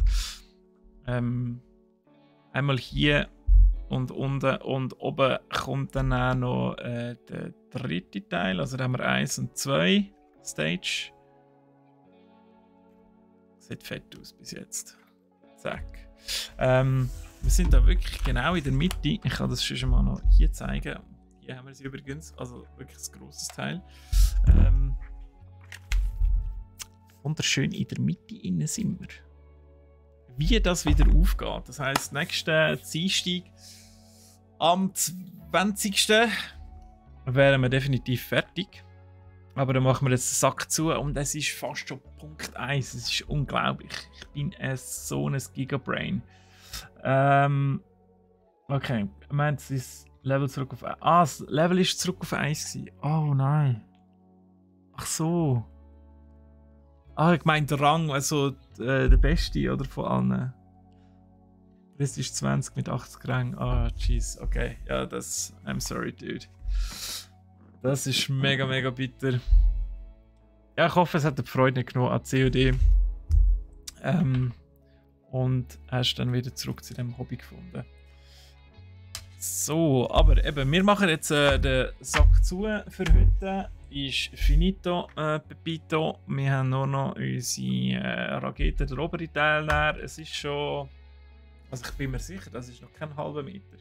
Einmal hier und unten und oben kommt dann auch noch der dritte Teil. Also da haben wir 1 und 2 Stage. Sieht fett aus bis jetzt. Zack. Wir sind da wirklich genau in der Mitte. Ich kann das schon mal noch hier zeigen. Hier haben wir sie übrigens. Also wirklich ein grosses Teil. Wunderschön in der Mitte innen sind wir. Wie das wieder aufgeht. Das heisst, nächsten Dienstag am 20. wären wir definitiv fertig. Aber dann machen wir jetzt den Sack zu und es ist fast schon Punkt 1. Es ist unglaublich. Ich bin so ein Gigabrain. Okay, ich meine, es ist Level zurück auf 1. Ah, das Level ist zurück auf 1 gewesen. Oh nein. Ach so. Ah, ich meine der Rang, also der Beste oder von allen. Das ist 20 mit 80 Rang. Ah, jeez, okay. Ja, das. I'm sorry, dude. Das ist mega, mega bitter. Ja, ich hoffe, es hat dir Freude genommen an COD. Und hast dann wieder zurück zu dem Hobby gefunden. So, aber eben, wir machen jetzt den Sack zu für heute. Ist finito, Pepito. Wir haben nur noch unsere Rakete, der obere Teil leer. Es ist schon. Also ich bin mir sicher, das ist noch kein halber Meter.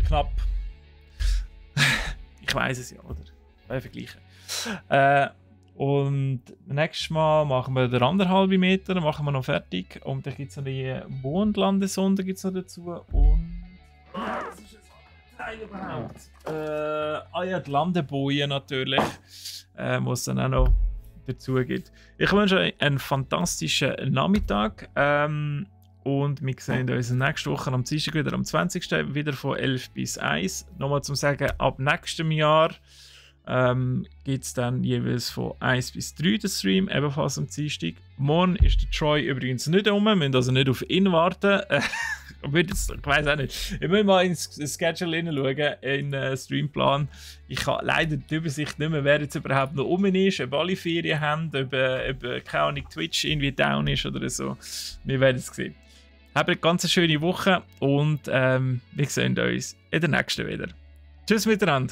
Knapp. Ich weiß es ja, oder? Bei Vergleichen. Und nächstes Mal machen wir den 1,5 Meter, machen wir noch fertig. Und dann gibt es noch die Mondlandesonde gibt's noch dazu. Und sagen überhaupt? Ja, die Landebojen natürlich, was dann auch noch dazu gibt. Ich wünsche euch einen fantastischen Nachmittag und wir sehen uns nächste Woche am Dienstag wieder am 20. wieder von 11 bis 1. Nochmal zum Sagen, ab nächstem Jahr gibt es dann jeweils von 1 bis 3 den Stream, ebenfalls am Dienstag. Morgen ist der Troy übrigens nicht rum, wir müssen also nicht auf ihn warten. Ich weiß auch nicht. Ich muss mal ins Schedule hineinschauen, in den Streamplan. Ich habe leider die Übersicht nicht mehr, wer jetzt überhaupt noch rum ist, ob alle Ferien haben, ob keine Ahnung, Twitch irgendwie down ist oder so. Wir werden es sehen. Habt eine ganz schöne Woche und wir sehen uns in der nächsten wieder. Tschüss miteinander.